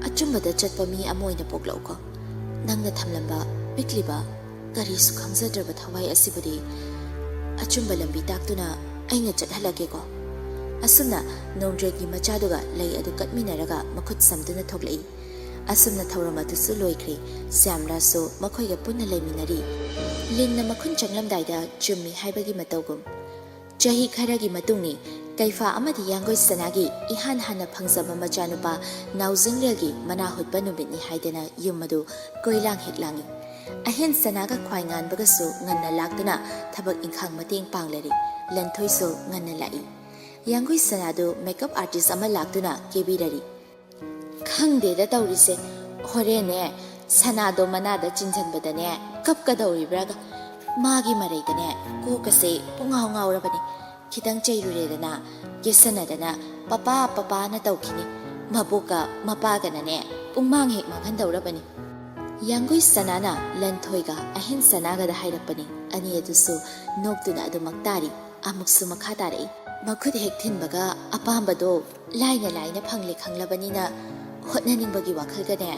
ꯑꯆꯨꯝꯕꯗ ꯆꯠꯄ ꯃꯤ ꯑꯃ ꯑꯣꯏꯅ ꯄꯣꯛꯂꯛꯎꯀꯣ꯫ ꯅꯪꯅ ꯊꯝꯂꯝꯕ ꯄꯤꯛꯂꯤꯕ, ꯀꯔꯤꯁꯨ ꯈꯪꯖꯗ꯭ꯔꯕ ꯊꯋꯥꯏ ꯑꯁꯤꯕꯨꯗꯤ ꯑꯆꯨꯝꯕ ꯂꯝꯕꯤ ꯇꯥꯛꯇꯨꯅ ꯑꯩꯅ ꯆꯠꯍꯜꯂꯒꯦꯀꯣ꯫" ꯑꯁꯨꯝꯅ ꯅꯣꯡꯗ꯭ꯔꯦꯟꯒꯤ ꯃꯆꯥꯗꯨꯒ ꯂꯩ ꯑꯗꯨ ꯀꯠꯃꯤꯟꯅꯔꯒ ꯃꯈꯨꯠ ꯁꯝꯗꯨꯅ ꯊꯣꯛꯂꯛꯏ꯫ ꯑꯁꯨꯝꯅ ꯊꯧꯔꯝ ꯑꯗꯨꯁꯨ ꯂꯣꯏꯈ꯭ꯔꯦ꯫ ꯁ꯭ꯌꯥꯝꯔꯥꯖꯁꯨ ꯃꯈꯣꯏꯒ ꯄꯨꯟꯅ ꯂꯩꯃꯤꯟꯅꯔꯤ꯫ ꯂꯤꯟꯅ ꯃꯈꯨꯟ ꯆꯪꯂꯝꯗꯥꯏꯗ ꯆꯨꯝꯃꯤ ꯍꯥꯏꯕꯒꯤ ꯃꯇꯧꯒꯨꯝ꯫ ꯆꯍꯤ ꯈꯔꯒꯤ ꯃꯇꯨꯡꯅꯤ꯫ ꯀꯩꯐꯥ ꯑꯃꯗꯤ ꯌꯥꯡꯒꯣꯏ ꯁꯅꯥꯒꯤ ꯏꯍꯥꯟ ꯍꯥꯟꯅ ꯐꯪꯖꯕ ꯃꯆꯥꯅꯨꯄꯥ ꯅꯥꯎꯖꯤꯡꯂꯦꯜꯒꯤ ꯃꯅꯥ ꯍꯨꯠꯄ ꯅꯨꯃꯤꯠꯅꯤ ꯍꯥꯏꯗꯅ ꯌꯨꯝ ꯑꯗꯨ ꯀꯣꯏꯂꯥꯡ ꯍꯦꯛ ꯂꯥꯡꯏ꯫ ꯑꯍꯦꯟ ꯁꯅꯥꯒ ꯈ꯭ꯋꯥꯏ ꯉꯥꯟꯕꯒꯁꯨ ꯉꯟꯅ ꯂꯥꯛꯇꯨꯅ ꯊꯕꯛ ꯏꯪꯈꯥꯡ ꯃꯇꯦꯡ ꯄꯥꯡꯂꯔꯤ꯫ ꯂꯟꯊꯣꯏꯁꯨ ꯉꯟꯅ ꯂꯥꯛꯏ꯫ ꯌꯥꯡꯒꯣꯏ ꯁꯅꯥꯗꯨ makeup artist ꯑꯃ ꯂꯥꯛꯇꯨꯅ ꯀꯦꯕꯤꯔꯔꯤ꯫ "ꯈꯪꯗꯦꯗ ꯇꯧꯔꯤꯁꯦ, ꯍꯣꯔꯦꯟꯅꯦ ꯁꯅꯥꯗꯣ ꯃꯅꯥꯗ ꯆꯤꯟꯁꯤꯟꯕꯗꯅꯦ ꯀꯞꯀꯗꯧꯔꯤꯕ꯭ꯔꯥꯒ, ꯃꯥꯒꯤ ꯃꯔꯩꯗꯅꯦ ꯀꯣꯛꯀꯁꯦ ꯄꯨꯡꯉꯥꯎ ꯉꯥꯎꯔꯕꯅꯤ꯫ ꯈꯤꯇꯪ ꯆꯩꯔꯨꯔꯦꯗꯅ, ꯀꯦꯁꯟꯅꯗꯅ ꯄꯄꯥ ꯄꯄꯥꯅ ꯇꯧꯈꯤꯅꯤ꯫ ꯃꯕꯣꯛꯀ ꯃꯄꯥꯒꯅꯅꯦ ꯄꯨꯡꯃꯥꯡ ꯍꯦꯛ ꯃꯥꯡꯍꯟꯗꯧꯔꯕꯅꯤ꯫" ꯌꯥꯡꯒꯣꯏ ꯁꯅꯥꯅ ꯂꯟꯊꯣꯏꯒ ꯑꯍꯦꯟ ꯁꯅꯥꯒꯗ ꯍꯥꯏꯔꯛꯄꯅꯤ꯫ ꯑꯅꯤ ꯑꯗꯨꯁꯨ ꯅꯣꯛꯇꯨꯅ ꯑꯗꯨꯃꯛ ꯇꯥꯔꯤ꯫ ꯑꯃꯨꯛꯁꯨ ꯃꯈꯥ ꯇꯥꯔꯛꯏ꯫ "ꯃꯈꯨꯠ ꯍꯦꯛ ꯊꯤꯟꯕꯒ ꯑꯄꯥꯝꯕꯗꯣ ꯂꯥꯏꯅ ꯂꯥꯏꯅ ꯐꯪꯂꯦ ꯈꯪꯂꯕꯅꯤꯅ ꯍꯣꯠꯅꯅꯤꯡꯕꯒꯤ ꯋꯥꯈꯜꯒꯅꯦ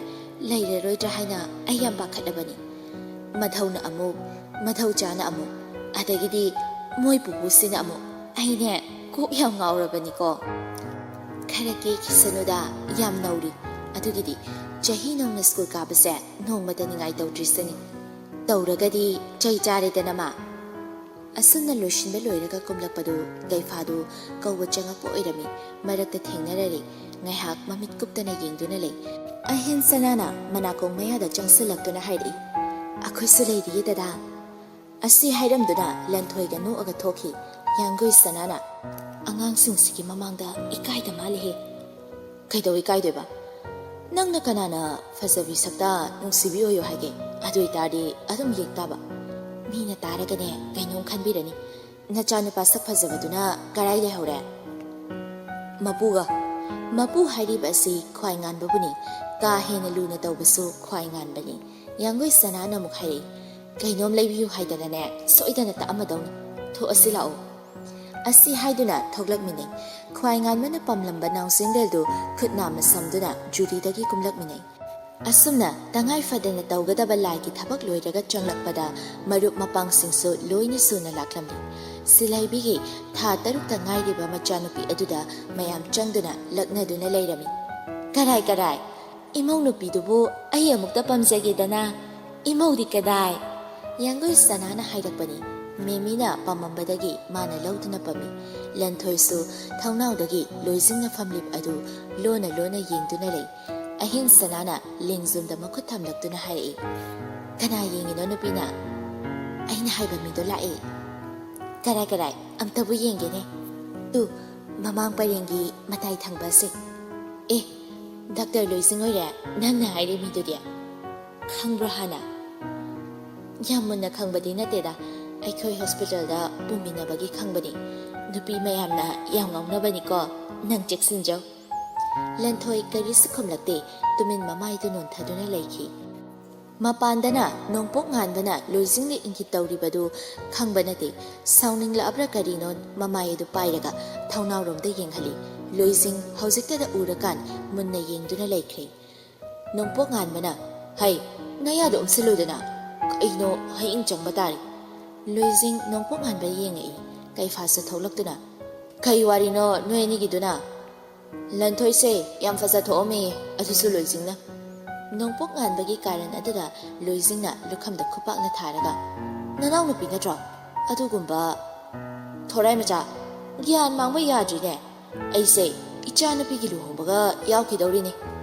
ꯂꯩꯔꯔꯣꯏꯗ꯭ꯔꯥ ꯍꯥꯏꯅ ꯑꯩ ꯌꯥꯝ ꯄꯥꯈꯠꯂꯕꯅꯤ꯫ ꯃꯊꯧꯅ ꯑꯃꯨꯛ, ꯃꯊꯧ ꯆꯥꯅ ꯑꯃꯨꯛ, ꯑꯗꯒꯤꯗꯤ ꯃꯣꯏ ꯄꯨꯄꯨꯁꯤꯅ ꯑꯃꯨꯛ, ꯑꯩꯅꯦ ꯀꯣꯛ ꯌꯥꯝ ꯉꯥꯎꯔꯕꯅꯤꯀꯣ꯫" "ꯈꯔ ꯀꯦꯈꯤꯁꯅꯨꯗ, ꯌꯥꯝ ꯅꯧꯔꯤ꯫ ꯑꯗꯨꯒꯤꯗꯤ ꯆꯍꯤ ꯅꯧꯅ ꯁ꯭ꯀꯨꯜ ꯀꯥꯕꯁꯦ ꯅꯣꯡꯃꯇ ꯅꯤꯡꯉꯥꯏ ꯇꯧꯗ꯭ꯔꯤꯁꯤꯅꯤ꯫ ꯇꯧꯔꯒꯗꯤ ꯆꯩ ꯆꯥꯔꯦꯗꯅ ꯃꯥ꯫" ꯑꯁꯨꯝꯅ ꯂꯣꯏꯁꯤꯟꯕ ꯂꯣꯏꯔꯒ ꯀꯨꯝꯂꯛꯄꯗꯨ ꯀꯩꯐꯥꯗꯨ ꯀꯧꯕ ꯆꯪꯉꯛꯄ ꯑꯣꯏꯔꯝꯃꯤ꯫ ꯃꯔꯛꯇ ꯊꯦꯡꯅꯔꯔꯦ꯫ ꯉꯥꯏꯍꯥꯛ ꯃꯃꯤꯠ ꯀꯨꯞꯇꯅ ꯌꯦꯡꯗꯨꯅ ꯂꯩ꯫ ꯑꯍꯤꯟ ꯁꯅꯥꯅ ꯃꯅꯥꯀꯣꯡ ꯃꯌꯥꯗ ꯆꯪꯁꯤꯜꯂꯛꯇꯨꯅ ꯍꯥꯏꯔꯛꯏ, "ꯑꯩꯈꯣꯏꯁꯨ ꯂꯩꯔꯤꯌꯦ ꯗꯗꯥ"꯫ ꯑꯁꯤ ꯍꯥꯏꯔꯝꯗꯨꯅ ꯂꯟꯊꯣꯏꯒ ꯅꯣꯛꯑꯒ ꯊꯣꯛꯈꯤ꯫ ꯌꯥꯡꯒꯣꯏ ꯁꯅꯥꯅ, "ꯑꯉꯥꯡꯁꯤꯡꯁꯤꯒꯤ ꯃꯃꯥꯡꯗ ꯏꯀꯥꯏꯗ ꯃꯥꯜꯂꯦꯍꯦ"꯫ "ꯀꯩꯗꯧ ꯏꯀꯥꯏꯗꯣꯏꯕ? ꯅꯪꯅ ꯀꯅꯥꯅ ꯐꯖꯕꯤ ꯁꯛꯇ ꯅꯨꯡꯁꯤꯕꯤ ꯑꯣꯏꯌꯣ ꯍꯥꯏꯒꯦ? ꯑꯗꯨ ꯑꯣꯏꯇꯥꯔꯗꯤ ꯑꯗꯨꯝ ꯌꯦꯡ ꯇꯥꯕ꯫ ꯃꯤꯅ ꯇꯥꯔꯒꯅꯦ ꯀꯩꯅꯣꯝ ꯈꯟꯕꯤꯔꯅꯤ꯫ ꯅꯆꯥꯅꯨꯄꯥ ꯁꯛ ꯐꯖꯕꯗꯨꯅ ꯀꯔꯥꯏ ꯂꯩꯍꯧꯔꯦ?" "ꯃꯄꯨꯒ"꯫ ꯃꯄꯨ ꯍꯥꯏꯔꯤꯕ ꯑꯁꯤ ꯈ꯭ꯋꯥꯏ ꯉꯥꯟꯕꯕꯨꯅꯤ꯫ ꯀꯥ ꯍꯦꯟꯅ ꯂꯨꯅ ꯇꯧꯕꯁꯨ ꯈ꯭ꯋꯥꯏ ꯉꯥꯟꯕꯅꯤ꯫ ꯌꯥꯡꯒꯣꯏ ꯁꯅꯥꯅ ꯑꯃꯨꯛ ꯍꯥꯏꯔꯛꯏ, "ꯀꯩꯅꯣꯝ ꯂꯩꯕꯤꯌꯨ ꯍꯥꯏꯗꯅꯅꯦ ꯁꯣꯏꯗꯅ ꯇꯥꯛꯑꯝꯃꯗꯧꯅꯤ꯫ ꯊꯣꯛꯑꯁꯤ ꯂꯥꯛꯑꯣ"꯫ ꯑꯁꯤ ꯍꯥꯏꯗꯨꯅ ꯊꯣꯛꯂꯛꯃꯤꯟꯅꯩ꯫ ꯈ꯭ꯋꯥꯏ ꯉꯥꯟꯕꯅ ꯄꯥꯝꯂꯝꯕ ꯅꯥꯎꯁꯦꯡꯂꯦꯜꯗꯨ ꯈꯨꯠ ꯅꯥꯝꯃ ꯁꯝꯗꯨꯅ ꯖꯨꯔꯤꯗꯒꯤ ꯀꯨꯝꯂꯛꯃꯤꯟꯅꯩ꯫ ꯑꯁꯨꯝꯅ ꯇꯉꯥꯏ ꯐꯗꯅ ꯇꯧꯒꯗꯕ ꯂꯥꯏꯒꯤ ꯊꯕꯛ ꯂꯣꯏꯔꯒ ꯆꯪꯂꯛꯄꯗ ꯃꯔꯨꯞ ꯃꯄꯥꯡꯁꯤꯡꯁꯨ ꯂꯣꯏꯅ ꯁꯨꯅ ꯂꯥꯛꯂꯝꯃꯤ꯫ ꯁꯤꯂꯥꯏꯕꯤꯒꯤ ꯊꯥ ꯇꯔꯨꯛꯇ ꯉꯥꯏꯔꯤꯕ ꯃꯆꯥꯅꯨꯄꯤ ꯑꯗꯨꯗ ꯃꯌꯥꯝ ꯆꯪꯗꯨꯅ ꯂꯛꯅꯗꯨꯅ ꯂꯩꯔꯝꯃꯤ꯫ "ꯀꯔꯥꯏ ꯀꯔꯥꯏ? ꯏꯃꯧ ꯅꯨꯄꯤꯗꯨꯕꯨ ꯑꯩ ꯑꯃꯨꯛꯇ ꯄꯥꯝꯖꯒꯦꯗꯅ꯫ ꯏꯃꯧꯗꯤ ꯀꯗꯥꯏ?" ꯌꯥꯡꯒꯣꯏ ꯁꯅꯥꯅ ꯍꯥꯏꯔꯛꯄꯅꯤ꯫ ꯃꯦꯃꯤꯅ ꯄꯥꯝꯃꯝꯕꯗꯒꯤ ꯃꯥꯅ ꯂꯧꯗꯨꯅ ꯄꯝꯃꯤ꯫ ꯂꯟꯊꯣꯏꯁꯨ ꯊꯧꯅꯥꯎꯗꯒꯤ ꯂꯣꯏꯖꯤꯡꯅ ꯐꯝꯂꯤꯕ ꯑꯗꯨ ꯂꯣꯟꯅ ꯂꯣꯟꯅ ꯌꯦꯡꯗꯨꯅ ꯂꯩ꯫ ꯑꯍꯤꯟ ꯁꯅꯥꯅ ꯂꯦꯡꯖꯨꯝꯗ ꯃꯈꯨꯠ ꯊꯝꯂꯛꯇꯨꯅ ꯍꯥꯏꯔꯛꯏ, "ꯀꯅꯥ ꯌꯦꯡꯉꯤꯅꯣ ꯅꯨꯄꯤꯅ?" "ꯑꯩꯅ ꯍꯥꯏꯕ ꯃꯤꯗꯣ ꯂꯥꯛꯑꯦ"꯫ "ꯀꯔꯥꯏ ꯀꯔꯥꯏ? ꯑꯝꯇꯕꯨ ꯌꯦꯡꯒꯦꯅꯦ꯫ ꯇꯨ, ꯃꯃꯥꯡ ꯄꯔꯦꯡꯒꯤ ꯃꯇꯥꯏ ꯊꯪꯕ ꯑꯁꯦ꯫ ꯑꯦ, ꯗꯥꯛꯇꯔ ꯂꯣꯏꯖꯤꯡ ꯑꯣꯏꯔꯦ ꯅꯪꯅ ꯍꯥꯏꯔꯤ ꯃꯤꯗꯨꯗꯤ꯫ ꯈꯪꯕ꯭ꯔꯣ ꯍꯥꯟꯅ?" "ꯌꯥꯝ ꯃꯨꯟꯅ ꯈꯪꯕꯗꯤ ꯅꯠꯇꯦꯗ, ꯑꯩꯈꯣꯏ ꯍꯣꯁꯄꯤꯇꯥꯜꯗ ꯄꯨꯃꯤꯟꯅꯕꯒꯤ ꯈꯪꯕꯅꯤ꯫ ꯅꯨꯄꯤ ꯃꯌꯥꯝꯅ ꯌꯥꯝ ꯉꯥꯎꯅꯕꯅꯤꯀꯣ, ꯅꯪ ꯆꯦꯛꯁꯤꯟꯖꯧ"꯫ ꯂꯟꯊꯣꯏ ꯀꯔꯤꯁꯨ ꯈꯨꯝꯂꯛꯇꯦ, ꯇꯨꯃꯤꯟ ꯃꯃꯥꯏꯗꯨ ꯅꯣꯟꯊꯗꯨꯅ ꯂꯩꯈꯤ꯫ ꯃꯄꯥꯟꯗꯅ ꯅꯣꯡꯄꯣꯛ ꯉꯥꯟꯕꯅ ꯂꯣꯏꯖꯤꯡꯗ ꯏꯪꯒꯤꯠ ꯇꯧꯔꯤꯕꯗꯨ ꯈꯪꯕ ꯅꯠꯇꯦ꯫ ꯁꯥꯎꯅꯤꯡꯂꯛꯑꯕ꯭ꯔꯥ ꯀꯔꯤꯅꯣ, ꯃꯃꯥꯏ ꯑꯗꯨ ꯄꯥꯏꯔꯒ ꯊꯧꯅꯥꯎꯔꯣꯝꯗ ꯌꯦꯡꯍꯜꯂꯤ꯫ ꯂꯣꯏꯖꯤꯡ ꯍꯧꯖꯤꯛꯇꯗ ꯎꯔꯀꯥꯟ ꯃꯨꯟꯅ ꯌꯦꯡꯗꯨꯅ ꯂꯩꯈ꯭ꯔꯦ꯫ ꯅꯣꯡꯄꯣꯛ ꯉꯥꯟꯕꯅ, "ꯍꯩ, ꯅꯌꯥꯗ ꯎꯝꯁꯤꯜꯂꯨꯗꯅ꯫ ꯀꯩꯅꯣ, ꯍꯌꯤꯡ ꯆꯪꯕ ꯇꯥꯔꯦ"꯫ ꯂꯣꯏꯖꯤꯡ ꯅꯣꯡꯄꯣꯛ ꯉꯥꯟꯕ ꯌꯦꯡꯉꯛꯏ꯫ ꯀꯩꯐꯥꯁꯨ ꯊꯣꯛꯂꯛꯇꯨꯅ, "ꯀꯩ ꯋꯥꯔꯤꯅꯣ ꯅꯣꯏ ꯑꯅꯤꯒꯤꯗꯨꯅ?" "ꯂꯟꯊꯣꯏꯁꯦ ꯌꯥꯝ ꯐꯖ ꯊꯣꯛꯑꯝꯃꯦꯌꯦ, ꯑꯗꯨꯁꯨ ꯂꯣꯏꯖꯤꯡꯅ"꯫ ꯅꯣꯡꯄꯣꯛ ꯉꯥꯟꯕꯒꯤ ꯀꯥꯔꯟ ꯑꯗꯨꯗ ꯂꯣꯏꯖꯤꯡꯅ ꯂꯨꯈꯝꯗ ꯈꯨꯄꯥꯛꯅ ꯊꯥꯔꯒ, "ꯅꯅꯥꯎꯅꯨꯄꯤ ꯅꯠꯇ꯭ꯔꯣ? ꯑꯗꯨꯒꯨꯝꯕ ꯊꯣꯔꯥꯏ ꯃꯆꯥ, ꯒ꯭ꯌꯥꯟ ꯃꯥꯡꯕ ꯌꯥꯗ꯭ꯔꯤꯅꯦ꯫ ꯑꯩꯁꯦ ꯏꯆꯥꯅꯨꯄꯤꯒꯤ ꯂꯨꯍꯣꯡꯕꯒ ꯌꯥꯎꯈꯤꯗꯧꯔꯤꯅꯤ꯫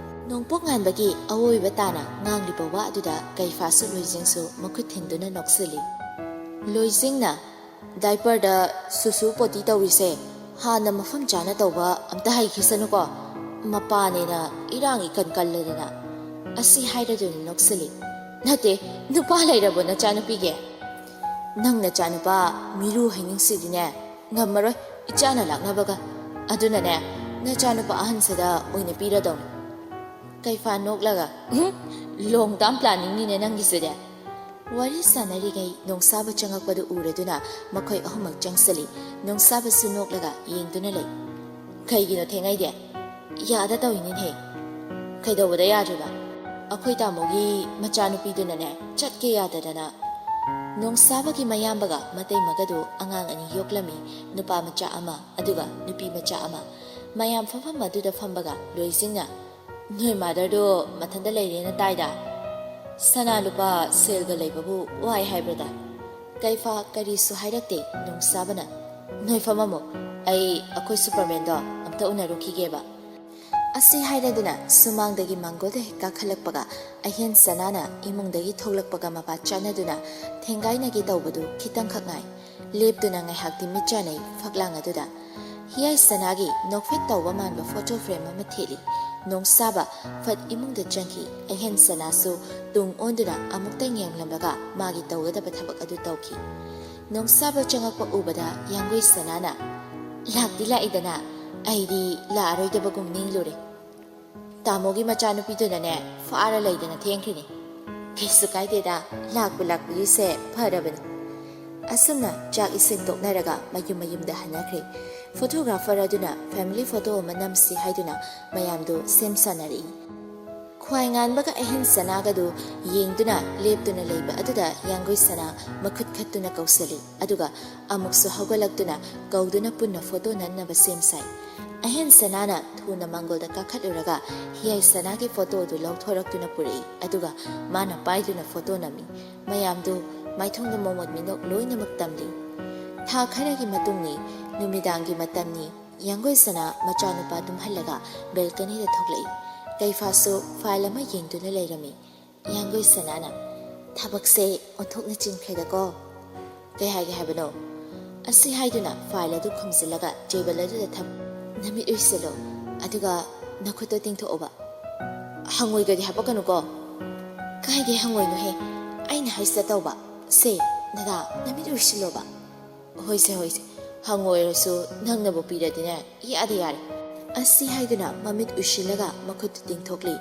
ꯅꯣꯡꯄꯣꯛ ꯉꯥꯟꯕꯒꯤ ꯑꯋꯣꯏꯕ ꯇꯥꯅ ꯉꯥꯡꯂꯤꯕ ꯋꯥ ꯑꯗꯨꯗ ꯀꯩꯐꯥꯁꯨ ꯂꯣꯏꯖꯤꯡꯁꯨ ꯃꯈꯨꯠ ꯊꯤꯟꯗꯨꯅ ꯅꯣꯛꯁꯤꯜꯂꯤ꯫ ꯂꯣꯏꯖꯤꯡꯅ, "ꯗꯥꯏꯄꯔꯗ ꯁꯨꯁꯨ ꯄꯣꯇꯤ ꯇꯧꯔꯤꯁꯦ ꯍꯥꯟꯅ ꯃꯐꯝ ꯆꯥꯅ ꯇꯧꯕ ꯑꯝꯇ ꯍꯩꯈꯤꯁꯅꯨꯀꯣ꯫ ꯃꯄꯥꯅꯦꯅ ꯏꯔꯥꯡ ꯏꯀꯟ ꯀꯜꯂꯗꯅ"꯫ ꯑꯁꯤ ꯍꯥꯏꯔꯗꯨꯅ ꯅꯣꯛꯁꯤꯜꯂꯤ꯫ "ꯅꯠꯇꯦ, ꯅꯨꯄꯥ ꯂꯩꯔꯕꯣ ꯅꯆꯥꯅꯨꯄꯤꯒꯤ?" "ꯅꯪ ꯅꯆꯥꯅꯨꯄꯥ ꯃꯤꯔꯨ ꯍꯩꯅꯤꯡꯁꯤꯗꯤꯅꯦ ꯉꯝꯃꯔꯣꯏ ꯏꯆꯥꯅ ꯂꯥꯛꯅꯕꯒ꯫ ꯑꯗꯨꯅꯅꯦ, ꯅꯆꯥꯅꯨꯄꯥ ꯑꯍꯟꯁꯤꯗ ꯑꯣꯏꯅ ꯄꯤꯔꯗꯧꯅꯤ"꯫ ꯀꯩꯐꯥ ꯅꯣꯛꯂꯒ, "ꯎꯝ, ꯂꯣꯡ ꯇꯥꯝ ꯄ꯭ꯂꯥꯅꯤꯡꯅꯤꯅꯦ ꯅꯪꯒꯤꯁꯤꯗꯤ"꯫ ꯋꯥꯔꯤ ꯁꯥꯟꯅꯔꯤꯉꯩ ꯅꯣꯡꯁꯥꯕ ꯆꯪꯉꯛꯄꯗꯨ ꯎꯔꯗꯨꯅ ꯃꯈꯣꯏ ꯑꯍꯨꯝꯃꯛ ꯆꯪꯁꯤꯜꯂꯤ꯫ ꯅꯣꯡꯁꯥꯕꯁꯨ ꯅꯣꯛꯂꯒ ꯌꯦꯡꯗꯨꯅ ꯂꯩ꯫ "ꯀꯩꯒꯤꯅꯣ ꯊꯦꯡꯉꯩꯗꯤ?" "ꯌꯥꯗ ꯇꯧꯏꯅꯤꯅꯦ"꯫ "ꯀꯩꯗꯧꯕꯗ ꯌꯥꯗ꯭ꯔꯤꯕ?" "ꯑꯩꯈꯣꯏ ꯇꯥꯃꯣꯒꯤ ꯃꯆꯥꯅꯨꯄꯤꯗꯨꯅꯅꯦ ꯆꯠꯀꯦ ꯌꯥꯗꯗꯅ"꯫ ꯅꯣꯡꯁꯥꯕꯒꯤ ꯃꯌꯥꯝꯕꯒ ꯃꯇꯩꯃꯒꯗꯨ ꯑꯉꯥꯡ ꯑꯅꯤ ꯌꯣꯛꯂꯝꯃꯤ, ꯅꯨꯄꯥ ꯃꯆꯥ ꯑꯃ ꯑꯗꯨꯒ ꯅꯨꯄꯤ ꯃꯆꯥ ꯑꯃ꯫ ꯃꯌꯥꯝ ꯐꯝꯐꯝ ꯑꯗꯨꯗ ꯐꯝꯕꯒ ꯂꯣꯏꯖꯤꯡꯅ, "ꯅꯣꯏ ꯃꯥꯗꯔꯗꯣ ꯃꯊꯟꯇ ꯂꯩꯔꯦꯅ ꯇꯥꯏꯗ꯫ ꯁꯅꯥ ꯂꯨꯄꯥ ꯁꯦꯜꯒ ꯂꯩꯕꯕꯨ ꯋꯥꯏ ꯍꯥꯏꯕ꯭ꯔꯗ?" ꯀꯩꯐꯥ ꯀꯔꯤꯁꯨ ꯍꯥꯏꯔꯛꯇꯦ꯫ ꯅꯣꯡꯁꯥꯕꯅ, "ꯅꯣꯏ ꯐꯝꯃꯝꯃꯣ, ꯑꯩ ꯑꯩꯈꯣꯏ ꯁꯨꯄꯔꯃꯦꯟꯗꯣ ꯑꯝꯇ ꯎꯅꯔꯨꯈꯤꯒꯦꯕ"꯫ ꯑꯁꯤ ꯍꯥꯏꯔꯗꯨꯅ ꯁꯨꯃꯥꯡꯗꯒꯤ ꯃꯥꯡꯒꯣꯜꯗ ꯍꯦꯛ ꯀꯥꯈꯠꯂꯛꯄꯒ ꯑꯍꯦꯟ ꯁꯅꯥꯅ ꯏꯃꯨꯡꯗꯒꯤ ꯊꯣꯛꯂꯛꯄꯒ ꯃꯄꯥ ꯆꯥꯟꯅꯗꯨꯅ ꯊꯦꯡꯒꯥꯏꯅꯒꯦ ꯇꯧꯕꯗꯨ ꯈꯤꯇꯪꯈꯛ ꯉꯥꯏ꯫ ꯂꯦꯞꯇꯨꯅ ꯉꯥꯏꯍꯥꯛꯇꯤ ꯃꯤꯠ ꯆꯥꯟꯅꯩ ꯐꯛꯂꯥꯡ ꯑꯗꯨꯗ꯫ ꯍꯤꯌꯥꯏ ꯁꯅꯥꯒꯤ ꯅꯣꯛꯐꯦꯠ ꯇꯧꯕ ꯃꯥꯟꯕ ꯐꯣꯇꯣ ꯐ꯭ꯔꯦꯝ ꯑꯃ ꯊꯦꯠꯂꯤ꯫ ꯅꯣꯡꯁꯥꯕ ꯐꯠ ꯏꯃꯨꯡꯗ ꯆꯪꯈꯤ꯫ ꯑꯍꯦꯟ ꯁꯅꯥꯁꯨ ꯇꯨꯡ ꯑꯣꯟꯗꯨꯅ ꯑꯃꯨꯛꯇꯪ ꯌꯦꯡꯂꯝꯂꯒ ꯃꯥꯒꯤ ꯇꯧꯒꯗꯕ ꯊꯕꯛ ꯑꯗꯨ ꯇꯧꯈꯤ꯫ ꯅꯣꯡꯁꯥꯕ ꯆꯪꯉꯛꯄ ꯎꯕꯗ ꯌꯥꯡꯒꯣꯏ ꯁꯅꯥꯅ, "ꯂꯥꯛꯇꯤ ꯂꯥꯛꯏꯗꯅ, ꯑꯩꯗꯤ ꯂꯥꯛꯑꯔꯣꯏꯗꯕꯒꯨꯝ ꯅꯤꯡꯂꯨꯔꯦ꯫ ꯇꯥꯃꯣꯒꯤ ꯃꯆꯥꯅꯨꯄꯤꯗꯨꯅꯅꯦ ꯐꯥꯔ ꯂꯩꯗꯅ ꯊꯦꯡꯈ꯭ꯔꯤꯅꯤ꯫ ꯀꯩꯁꯨ ꯀꯥꯏꯗꯦꯗ, ꯂꯥꯛꯄꯨ ꯂꯥꯛꯄꯤꯔꯤꯁꯦ ꯐꯔꯕꯅꯤ"꯫ ꯑꯁꯨꯝꯅ ꯆꯥꯛ ꯏꯁꯤꯡ ꯇꯣꯛꯅꯔꯒ ꯃꯌꯨꯝ ꯃꯌꯨꯝꯗ ꯍꯟꯅꯈ꯭ꯔꯦ꯫ ꯐꯣꯇꯣꯒ꯭ꯔꯥꯐꯔ ꯑꯗꯨꯅ ꯐꯦꯃꯤꯂꯤ ꯐꯣꯇꯣ ꯑꯃ ꯅꯝꯁꯤ ꯍꯥꯏꯗꯨꯅ ꯃꯌꯥꯝꯗꯨ ꯁꯦꯝ ꯁꯥꯅꯔꯛꯏ꯫ ꯈ꯭ꯋꯥꯏ ꯉꯥꯟꯕꯒ ꯑꯍꯦꯟ ꯁꯅꯥꯒꯗꯨ ꯌꯦꯡꯗꯨꯅ ꯂꯦꯞꯇꯨꯅ ꯂꯩꯕ ꯑꯗꯨꯗ ꯌꯥꯡꯒꯣꯏ ꯁꯅꯥ ꯃꯈꯨꯠ ꯈꯠꯇꯨꯅ ꯀꯧꯁꯤꯜꯂꯤ꯫ ꯑꯗꯨꯒ ꯑꯃꯨꯛꯁꯨ ꯍꯧꯒꯠꯂꯛꯇꯨꯅ ꯀꯧꯗꯨꯅ ꯄꯨꯟꯅ ꯐꯣꯇꯣ ꯅꯝꯅꯕ ꯁꯦꯝ ꯁꯥꯏ꯫ ꯑꯍꯦꯟ ꯁꯅꯥꯅ ꯊꯨꯅ ꯃꯥꯡꯒꯣꯜꯗ ꯀꯥꯈꯠꯂꯨꯔꯒ ꯍꯤꯌꯥꯏ ꯁꯅꯥꯒꯤ ꯐꯣꯇꯣ ꯑꯗꯨ ꯂꯧꯊꯣꯔꯛꯇꯨꯅ ꯄꯨꯔꯛꯏ꯫ ꯑꯗꯨꯒ ꯃꯥꯅ ꯄꯥꯏꯗꯨꯅ ꯐꯣꯇꯣ ꯅꯝꯃꯤ꯫ ꯃꯌꯥꯝꯗꯨ ꯃꯥꯏꯊꯣꯡꯗ ꯃꯣꯃꯣꯟ ꯃꯤꯅꯣꯛ ꯂꯣꯏꯅꯃꯛ ꯇꯝꯂꯤ꯫ ꯊꯥ ꯈꯔꯒꯤ ꯃꯇꯨꯡꯅꯤ, ꯅꯨꯃꯤꯗꯥꯡꯒꯤ ꯃꯇꯝꯅꯤ꯫ ꯌꯥꯡꯒꯣꯏ ꯁꯅꯥ ꯃꯆꯥꯅꯨꯄꯥ ꯇꯨꯝꯍꯜꯂꯒ ꯕꯦꯜꯀꯅꯤꯗ ꯊꯣꯛꯂꯛꯏ꯫ ꯀꯩꯐꯥꯁꯨ ꯐꯥꯏꯜ ꯑꯃ ꯌꯦꯡꯗꯨꯅ ꯂꯩꯔꯝꯃꯤ꯫ ꯌꯥꯡꯒꯣꯏ ꯁꯅꯥꯅ, "ꯊꯕꯛꯁꯦ ꯑꯣꯟꯊꯣꯛꯅ ꯆꯤꯟꯈ꯭ꯔꯦꯗꯀꯣ꯫ ꯀꯩ ꯍꯥꯏꯒꯦ ꯍꯥꯏꯕꯅꯣ?" ꯑꯁꯤ ꯍꯥꯏꯗꯨꯅ ꯐꯥꯏꯜ ꯑꯗꯨ ꯈꯨꯝꯖꯤꯜꯂꯒ ꯇꯦꯕꯜ ꯑꯗꯨꯗ ꯊꯝ-, "ꯅꯃꯤꯠ ꯎꯏꯁꯤꯜꯂꯣ, ꯑꯗꯨꯒ ꯅꯈꯨꯠꯇꯣ ꯇꯤꯡꯊꯣꯛꯑꯣꯕ꯫" "ꯍꯪꯉꯣꯏꯒꯗꯤ ꯍꯥꯄꯛꯀꯅꯨꯀꯣ꯫" "ꯀꯥꯏꯗꯩ ꯍꯪꯉꯣꯏꯅꯣꯍꯦ? ꯑꯩꯅ ꯍꯥꯏꯁꯤꯗ ꯇꯧꯕ꯫ ꯁꯦ, ꯗꯗꯥ, ꯅꯃꯤꯠ ꯎꯏꯁꯤꯜꯂꯣꯕ꯫" "ꯍꯣꯏꯁꯦ, ꯍꯣꯏꯁꯦ, ꯍꯪꯉꯣꯏꯔꯁꯨ ꯅꯪꯅꯕꯨ ꯄꯤꯔꯗꯤꯅꯦ, ꯏꯌꯥꯗ ꯌꯥꯔꯦ꯫" ꯑꯁꯤ ꯍꯥꯏꯗꯨꯅ ꯃꯃꯤꯠ ꯎꯏꯁꯤꯜꯂꯒ ꯃꯈꯨꯠꯇꯨ ꯇꯤꯡꯊꯣꯛꯂꯤ꯫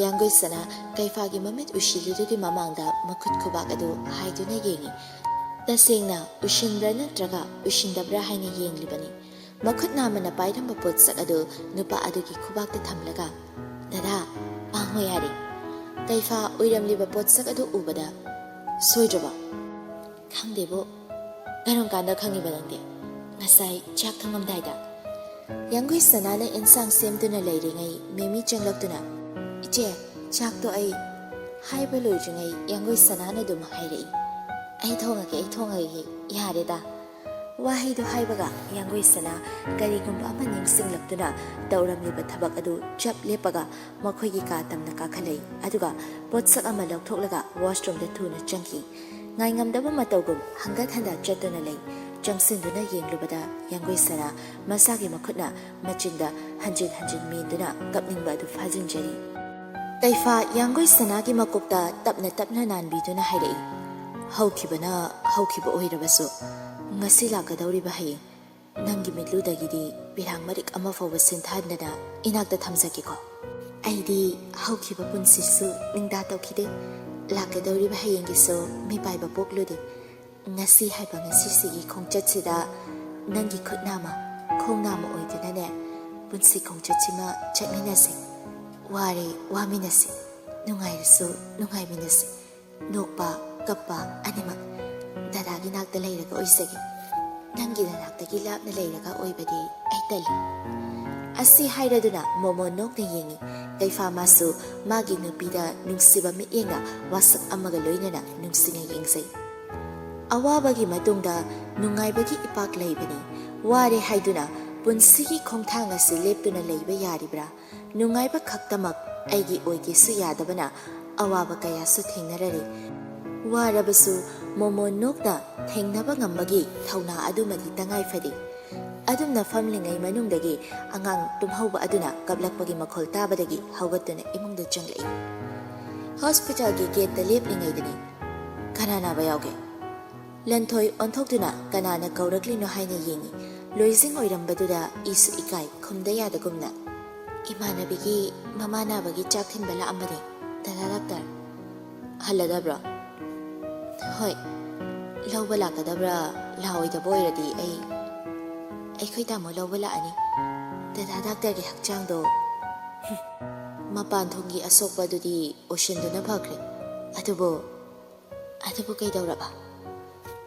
ꯌꯥꯡꯒꯣꯏ ꯁꯅꯥ ꯀꯩꯐꯥꯒꯤ ꯃꯃꯤꯠ ꯎꯏꯁꯤꯜꯂꯤꯗꯨꯒꯤ ꯃꯃꯥꯡꯗ ꯃꯈꯨꯠ ꯈꯨꯕꯥꯛ ꯑꯗꯨ ꯍꯥꯏꯗꯨꯅ ꯌꯦꯡꯉꯤ꯫ ꯇꯁꯦꯡꯅ ꯎꯏꯁꯤꯟꯕ꯭ꯔꯥ ꯅꯠꯇ꯭ꯔꯒ ꯎꯏꯁꯤꯟꯗꯕ꯭ꯔꯥ ꯍꯥꯏꯅ ꯌꯦꯡꯂꯤꯕꯅꯤ꯫ ꯃꯈꯨꯠ ꯅꯥꯝꯃꯅ ꯄꯥꯏꯔꯝꯕ ꯄꯣꯠꯁꯛ ꯑꯗꯨ ꯅꯨꯄꯥ ꯑꯗꯨꯒꯤ ꯈꯨꯕꯥꯛꯇ ꯊꯝꯂꯒ, "ꯗꯗꯥ, ꯄꯥꯡꯉꯣ ꯌꯥꯔꯦ꯫" ꯀꯩꯐꯥ ꯎꯏꯔꯝꯂꯤꯕ ꯄꯣꯠꯁꯛ ꯑꯗꯨ ꯎꯕꯗ, "ꯁꯣꯏꯗ꯭ꯔꯕꯣ?" "ꯈꯪꯗꯦꯕꯨ꯫ ꯀꯔꯝ ꯀꯥꯟꯗ ꯈꯪꯉꯤꯕ ꯅꯪꯗꯤ?" "ꯉꯁꯥꯏ ꯆꯥꯛ ꯊꯣꯡꯉꯝꯗꯥꯏꯗ꯫" ꯌꯥꯡꯒꯣꯏ ꯁꯅꯥꯅ ꯏꯟꯁꯥꯡ ꯁꯦꯝꯗꯨꯅ ꯂꯩꯔꯤꯉꯩ ꯃꯦꯃꯤ ꯆꯪꯂꯛꯇꯨꯅ, "ꯏꯆꯦ, ꯆꯥꯛꯇꯣ ꯑꯩ..." ꯍꯥꯏꯕ ꯂꯣꯏꯗ꯭ꯔꯤꯉꯩ ꯌꯥꯡꯒꯣꯏ ꯁꯅꯥꯅ ꯑꯗꯨꯝ ꯍꯥꯏꯔꯛꯏ, "ꯑꯩ ꯊꯣꯡꯉꯒꯦ, ꯑꯩ ꯊꯣꯡꯉꯒꯦ, ꯌꯥꯔꯦꯗ꯫" ꯋꯥꯍꯩꯗꯨ ꯍꯥꯏꯕꯒ ꯌꯥꯡꯒꯣꯏ ꯁꯅꯥ ꯀꯔꯤꯒꯨꯝꯕ ꯑꯃ ꯅꯤꯡꯁꯤꯡꯂꯛꯇꯨꯅ ꯇꯧꯔꯝꯂꯤꯕ ꯊꯕꯛ ꯑꯗꯨ ꯆꯞ ꯂꯦꯞꯄꯒ ꯃꯈꯣꯏꯒꯤ ꯀꯥ ꯇꯝꯅ ꯀꯥꯈꯠꯂꯛꯏ꯫ ꯑꯗꯨꯒ ꯄꯣꯠꯁꯛ ꯑꯃ ꯂꯧꯊꯣꯛꯂꯒ ꯋꯥꯁꯔꯨꯝꯗ ꯊꯨꯅ ꯆꯪꯈꯤ꯫ ꯉꯥꯏꯉꯝꯗꯕ ꯃꯇꯧꯒꯨꯝ ꯍꯪꯒꯠ ꯍꯟꯗ ꯆꯠꯇꯨꯅ ꯂꯩ꯫ ꯆꯪꯁꯤꯟꯗꯨꯅ ꯌꯦꯡꯂꯨꯕꯗ ꯌꯥꯡꯒꯣꯏ ꯁꯅꯥ ꯃꯁꯥꯒꯤ ꯃꯈꯨꯠꯅ ꯃꯆꯤꯟꯗ ꯍꯟꯖꯤꯟ ꯍꯟꯖꯤꯟ ꯃꯦꯟꯗꯨꯅ ꯀꯞꯅꯤꯡꯕ ꯑꯗꯨ ꯐꯥꯖꯤꯟꯖꯔꯤ꯫ ꯀꯩꯐꯥ ꯌꯥꯡꯒꯣꯏ ꯁꯅꯥꯒꯤ ꯃꯀꯣꯛꯇ ꯇꯞꯅ ꯇꯞꯅ ꯅꯥꯟꯕꯤꯗꯨꯅ ꯍꯥꯏꯔꯛꯏ, "ꯍꯧꯈꯤꯕꯅ ꯍꯧꯈꯤꯕ ꯑꯣꯏꯔꯕꯁꯨ, ꯉꯁꯤ ꯂꯥꯛꯀꯗꯧꯔꯤꯕ ꯍꯌꯦꯡ ꯅꯪꯒꯤ ꯃꯤꯠꯂꯨꯗꯒꯤꯗꯤ ꯄꯤꯔꯥꯡ ꯃꯔꯤꯛ ꯑꯃ ꯐꯥꯎꯕ ꯁꯤꯟꯊꯍꯟꯗꯅ ꯏꯅꯥꯛꯇ ꯊꯝꯖꯒꯦꯀꯣ꯫" "ꯑꯩꯗꯤ ꯍꯧꯈꯤꯕ ꯄꯨꯟꯁꯤꯁꯨ ꯅꯤꯡꯗꯥ ꯇꯧꯈꯤꯗꯦ, ꯂꯥꯛꯀꯗꯧꯔꯤꯕ ꯍꯌꯦꯡꯒꯤꯁꯨ ꯃꯤꯄꯥꯏꯕ ꯄꯣꯛꯂꯨꯗꯦ꯫ ꯉꯁꯤ ꯍꯥꯏꯕ ꯉꯁꯤꯁꯤꯒꯤ ꯈꯣꯡꯆꯠꯁꯤꯗ ꯅꯪꯒꯤ ꯈꯨꯠ ꯅꯥꯝꯃ, ꯈꯣꯡ ꯅꯥꯝꯃ ꯑꯣꯏꯗꯨꯅꯅꯦ, ꯄꯨꯟꯁꯤ ꯈꯣꯡꯆꯠꯁꯤꯃ ꯆꯠꯃꯤꯟꯅꯁꯦ꯫ ꯋꯥꯔꯦ ꯋꯥꯃꯤꯟꯅꯁꯦ, ꯅꯨꯡꯉꯥꯏꯔꯁꯨ ꯅꯨꯡꯉꯥꯏꯃꯤꯟꯅꯁꯦ꯫ ꯅꯣꯛꯄ, ꯀꯞꯄ ꯑꯅꯤꯃꯛ ꯗꯗꯥꯒꯤ ꯅꯥꯛꯇ ꯂꯩꯔꯒ ꯑꯣꯏꯖꯒꯦ꯫ ꯅꯪꯒꯤ ꯅꯅꯥꯛꯇꯒꯤ ꯂꯥꯞꯅ ꯂꯩꯔꯒ ꯑꯣꯏꯕꯗꯤ ꯑꯩ ꯇꯜꯂꯤ꯫" ꯑꯁꯤ ꯍꯥꯏꯔꯗꯨꯅ ꯃꯣꯃꯣꯟ ꯅꯣꯛꯅ ꯌꯦꯡꯉꯤ꯫ ꯀꯩꯐꯥ ꯃꯥꯁꯨ ꯃꯥꯒꯤ ꯅꯨꯄꯤꯗ ꯅꯨꯡꯁꯤꯕ ꯃꯤꯠꯌꯦꯡꯅ ꯋꯥꯁꯛ ꯑꯃꯒ ꯂꯣꯏꯅꯅ ꯅꯨꯡꯁꯤꯅ ꯌꯦꯡꯖꯩ꯫ ꯑꯋꯥꯕꯒꯤ ꯃꯇꯨꯡꯗ ꯅꯨꯡꯉꯥꯏꯕꯒꯤ ꯏꯄꯥꯛ ꯂꯩꯕꯅꯤ꯫ ꯋꯥꯔꯦ ꯍꯥꯏꯗꯨꯅ ꯄꯨꯟꯁꯤꯒꯤ ꯈꯣꯡꯊꯥꯡ ꯑꯁꯤ ꯂꯦꯞꯇꯨꯅ ꯂꯩꯕ ꯌꯥꯔꯤꯕ꯭ꯔꯥ? ꯅꯨꯡꯉꯥꯏꯕ ꯈꯛꯇꯃꯛ ꯑꯩꯒꯤ ꯑꯣꯏꯒꯦꯁꯨ ꯌꯥꯗꯕꯅ ꯑꯋꯥꯕ ꯀꯌꯥꯁꯨ ꯊꯦꯡꯅꯔꯔꯤ꯫ ꯋꯥꯔꯕꯁꯨ ꯃꯣꯃꯣꯟ ꯅꯣꯛꯅ ꯊꯦꯡꯅꯕ ꯉꯝꯕꯒꯤ ꯊꯧꯅꯥ ꯑꯗꯨꯃꯗꯤ ꯇꯉꯥꯏ ꯐꯗꯦ꯫ ꯑꯗꯨꯝꯅ ꯐꯝꯂꯤꯉꯩ ꯃꯅꯨꯡꯗꯒꯤ ꯑꯉꯥꯡ ꯇꯨꯝꯍꯧꯕ ꯑꯗꯨꯅ ꯀꯞꯂꯛꯄꯒꯤ ꯃꯈꯣꯜ ꯇꯥꯕꯗꯒꯤ ꯍꯧꯒꯠꯇꯨꯅ ꯏꯃꯨꯡꯗ ꯆꯪꯂꯛꯏ꯫ ꯍꯣꯁꯄꯤꯇꯥꯜꯒꯤ ꯒꯦꯠꯇ ꯂꯦꯞꯂꯤꯉꯩꯗꯅꯤ꯫ "ꯀꯅꯥ ꯅꯥꯕ ꯌꯥꯎꯒꯦ?" ꯂꯟꯊꯣꯏ ꯑꯣꯟꯊꯣꯛꯇꯨꯅ ꯀꯅꯥꯅ ꯀꯧꯔꯛꯂꯤꯅꯣ ꯍꯥꯏꯅ ꯌꯦꯡꯏ꯫ ꯂꯣꯏꯖꯤꯡ ꯑꯣꯏꯔꯝꯕꯗꯨꯗ ꯏꯁꯨ ꯏꯀꯥꯏ ꯈꯨꯝꯗ ꯌꯥꯗꯒꯨꯝꯅ, "ꯏꯃꯥꯟꯅꯕꯤꯒꯤ ꯃꯃꯥ ꯅꯥꯕꯒꯤ ꯆꯥꯛ ꯊꯤꯟꯕ ꯂꯥꯛꯑꯝꯕꯅꯦ, ꯗꯗꯥ ꯗꯥꯛꯇꯔ꯫ ꯍꯜꯂꯗꯕ꯭ꯔꯣ?" "ꯍꯣꯏ, ꯂꯧꯕ ꯂꯥꯛꯀꯗꯕ꯭ꯔꯥ? ꯂꯥꯛꯑꯣꯏꯗꯕ ꯑꯣꯏꯔꯗꯤ ꯑꯩ, ꯑꯩꯈꯣꯏ ꯇꯥꯃꯣ ꯂꯧꯕ ꯂꯥꯛꯑꯅꯤ꯫ ꯗꯗꯥ ꯗꯥꯛꯇꯔꯒꯤ ꯍꯛꯆꯥꯡꯗꯣ, ꯃꯄꯥꯟ ꯊꯣꯡꯒꯤ ꯑꯁꯣꯛꯄꯗꯨꯗꯤ ꯑꯣꯏꯁꯤꯟꯗꯨꯅ ꯐꯈ꯭ꯔꯦ꯫ ꯑꯗꯨꯕꯨ, ꯑꯗꯨꯕꯨ ꯀꯩꯗꯧꯔꯕ?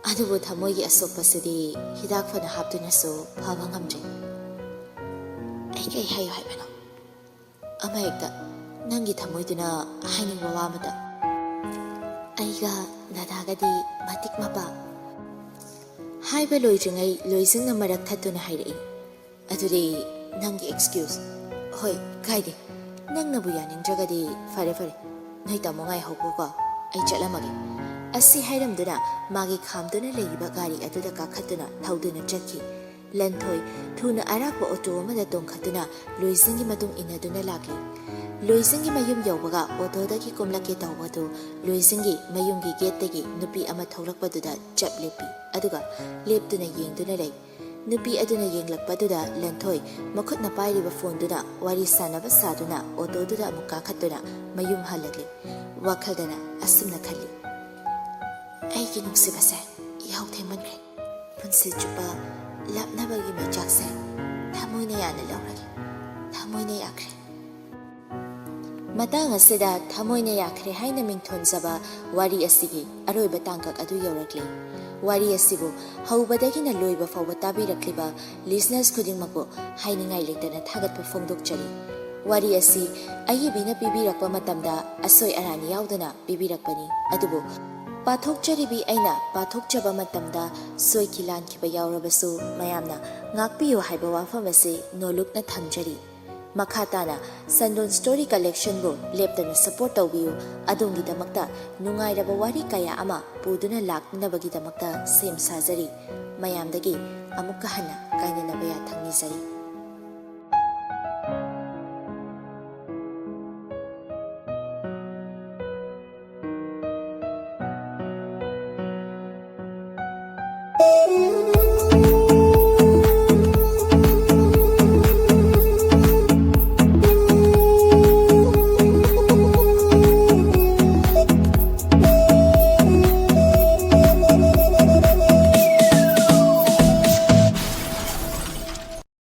ꯑꯗꯨꯕꯨ ꯊꯃꯣꯏꯒꯤ ꯑꯁꯣꯛꯄꯁꯤꯗꯤ ꯍꯤꯗꯥꯛ ꯐꯅ ꯍꯥꯞꯇꯨꯅꯁꯨ ꯐꯕ ꯉꯝꯗ꯭ꯔꯦ꯫ ꯑꯩ ꯀꯩ ꯍꯥꯏꯌꯨ ꯍꯥꯏꯕꯅꯣ? ꯑꯃꯍꯦꯛꯇ, ꯅꯪꯒꯤ ꯊꯃꯣꯏꯗꯨꯅ ꯍꯥꯏꯅꯤꯡꯕ ꯋꯥ ꯑꯃꯇ꯫ ꯑꯩꯒ ꯗꯗꯥꯒꯗꯤ ꯃꯇꯤꯛ ꯃꯄꯥ꯫" ꯍꯥꯏꯕ ꯂꯣꯏꯗ꯭ꯔꯤꯉꯩ ꯂꯣꯏꯖꯤꯡꯅ ꯃꯔꯛ ꯊꯠꯇꯨꯅ ꯍꯥꯏꯔꯛꯏ, "ꯑꯗꯨꯗꯤ ꯅꯪꯒꯤ excuse꯫" "ꯍꯣꯏ, ꯀꯥꯏꯗꯦ꯫ ꯅꯪꯅꯕꯨ ꯌꯥꯅꯤꯡꯗ꯭ꯔꯒꯗꯤ ꯐꯔꯦ, ꯐꯔꯦ꯫ ꯅꯣꯏ ꯇꯥꯃꯣ ꯉꯥꯏꯍꯧꯈꯣꯀꯣ, ꯑꯩ ꯆꯠꯂꯝꯃꯒꯦ꯫" ꯑꯁꯤ ꯍꯥꯏꯔꯝꯗꯨꯅ ꯃꯥꯒꯤ ꯈꯥꯝꯗꯨꯅ ꯂꯩꯔꯤꯕ ꯒꯥꯔꯤ ꯑꯗꯨꯗ ꯀꯥꯈꯠꯇꯨꯅ ꯊꯧꯗꯨꯅ ꯆꯠꯈꯤ꯫ ꯂꯟꯊꯣꯏ ꯊꯨꯅ ꯑꯔꯥꯛꯄ ꯑꯣꯇꯣ ꯑꯃꯗ ꯇꯣꯡꯈꯠꯇꯨꯅ ꯂꯣꯏꯖꯤꯡꯒꯤ ꯃꯇꯨꯡ ꯏꯟꯅꯗꯨꯅ ꯂꯥꯛꯂꯤ꯫ ꯂꯣꯏꯖꯤꯡꯒꯤ ꯃꯌꯨꯝ ꯌꯧꯕꯒ ꯑꯣꯇꯣꯗꯒꯤ ꯀꯨꯝꯂꯛꯀꯦ ꯇꯧꯕꯗꯨ ꯂꯣꯏꯖꯤꯡꯒꯤ ꯃꯌꯨꯝꯒꯤ ꯒꯦꯠꯇꯒꯤ ꯅꯨꯄꯤ ꯑꯃ ꯊꯣꯛꯂꯛꯄꯗꯨꯗ ꯆꯞ ꯂꯦꯞꯄꯤ꯫ ꯑꯗꯨꯒ ꯂꯦꯞꯇꯨꯅ ꯌꯦꯡꯗꯨꯅ ꯂꯩ꯫ ꯅꯨꯄꯤ ꯑꯗꯨꯅ ꯌꯦꯡꯂꯛꯄꯗꯨꯗ ꯂꯟꯊꯣꯏ ꯃꯈꯨꯠꯅ ꯄꯥꯏꯔꯤꯕ ꯐꯣꯟꯗꯨꯅ ꯋꯥꯔꯤ ꯁꯥꯟꯅꯕ ꯁꯥꯗꯨꯅ ꯑꯣꯇꯣꯗꯨꯗ ꯑꯃꯨꯛ ꯀꯥꯈꯠꯇꯨꯅ ꯃꯌꯨꯝ ꯍꯜꯂꯛꯂꯤ꯫ ꯋꯥꯈꯜꯗꯅ ꯑꯁꯨꯝꯅ ꯈꯜꯂꯤ, "ꯑꯩꯒꯤ ꯅꯨꯡꯁꯤꯕꯁꯦ ꯌꯥꯍꯧ ꯊꯦꯡꯃꯟꯈ꯭ꯔꯦ꯫ ꯄꯨꯟꯁꯤ ꯆꯨꯞꯄ ꯂꯥꯞꯅꯕꯒꯤ ꯃꯩꯆꯥꯛꯁꯦ ꯊꯃꯣꯏꯅ ꯌꯥꯅ ꯂꯧꯔꯒꯦ꯫ ꯊꯃꯣꯏꯅ ꯌꯥꯈ꯭ꯔꯦ꯫" ꯃꯇꯥꯡ ꯑꯁꯤꯗ ꯊꯃꯣꯏꯅ ꯌꯥꯈ꯭ꯔꯦ ꯍꯥꯏꯅ ꯃꯤꯡꯊꯣꯟꯖꯕ ꯋꯥꯔꯤ ꯑꯁꯤꯒꯤ ꯑꯔꯣꯏꯕ ꯇꯥꯡꯀꯛ ꯑꯗꯨ ꯌꯧꯔꯛꯂꯤ꯫ ꯋꯥꯔꯤ ꯑꯁꯤꯕꯨ ꯍꯧꯕꯗꯒꯤꯅ ꯂꯣꯏꯕ ꯐꯥꯎꯕ ꯇꯥꯕꯤꯔꯛꯂꯤꯕ listeners ꯈꯨꯗꯤꯡꯃꯛꯄꯨ ꯍꯥꯏꯅꯤꯡꯉꯥꯏ ꯂꯩꯇꯅ ꯊꯥꯒꯠꯄ ꯐꯣꯡꯗꯣꯛꯆꯔꯤ꯫ ꯋꯥꯔꯤ ꯑꯁꯤ ꯑꯏꯕꯤꯅ ꯄꯤꯕꯤꯔꯛꯄ ꯃꯇꯝꯗ ꯑꯁꯣꯏ ꯑꯔꯥꯟ ꯌꯥꯎꯗꯅ ꯄꯤꯕꯤꯔꯛꯄꯅꯤ, ꯑꯗꯨꯕꯨ ꯄꯥꯊꯣꯛꯆꯔꯤꯕꯤ ꯑꯩꯅ ꯄꯥꯊꯣꯛꯆꯕ ꯃꯇꯝꯗ ꯁꯣꯏꯈꯤ ꯂꯥꯟꯈꯤꯕ ꯌꯥꯎꯔꯕꯁꯨ ꯃꯌꯥꯝꯅ ꯉꯥꯛꯄꯤꯌꯨ ꯍꯥꯏꯕ ꯋꯥꯐꯝ ꯑꯁꯤ ꯅꯣꯂꯨꯛꯅ ꯊꯝꯖꯔꯤ꯫ ꯃꯈꯥ ꯇꯥꯅ ꯁꯟꯗꯣꯟ ꯁ꯭ꯇꯣꯔꯤ ꯀꯂꯦꯛꯁꯟꯕꯨ ꯂꯦꯞꯇꯅ ꯁꯄꯣꯔꯠ ꯇꯧꯕꯤꯌꯨ꯫ ꯑꯗꯣꯝꯒꯤꯗꯃꯛꯇ ꯅꯨꯡꯉꯥꯏꯔꯕ ꯋꯥꯔꯤ ꯀꯌꯥ ꯑꯃ ꯄꯨꯗꯨꯅ ꯂꯥꯛꯅꯕꯒꯤꯗꯃꯛꯇ ꯁꯦꯝ ꯁꯥꯖꯔꯤ꯫ ꯃꯌꯥꯝꯗꯒꯤ ꯑꯃꯨꯛꯀ ꯍꯟꯅ ꯀꯥꯏꯅꯅꯕ ꯌꯥꯊꯪ ꯅꯤꯖꯔꯤ꯫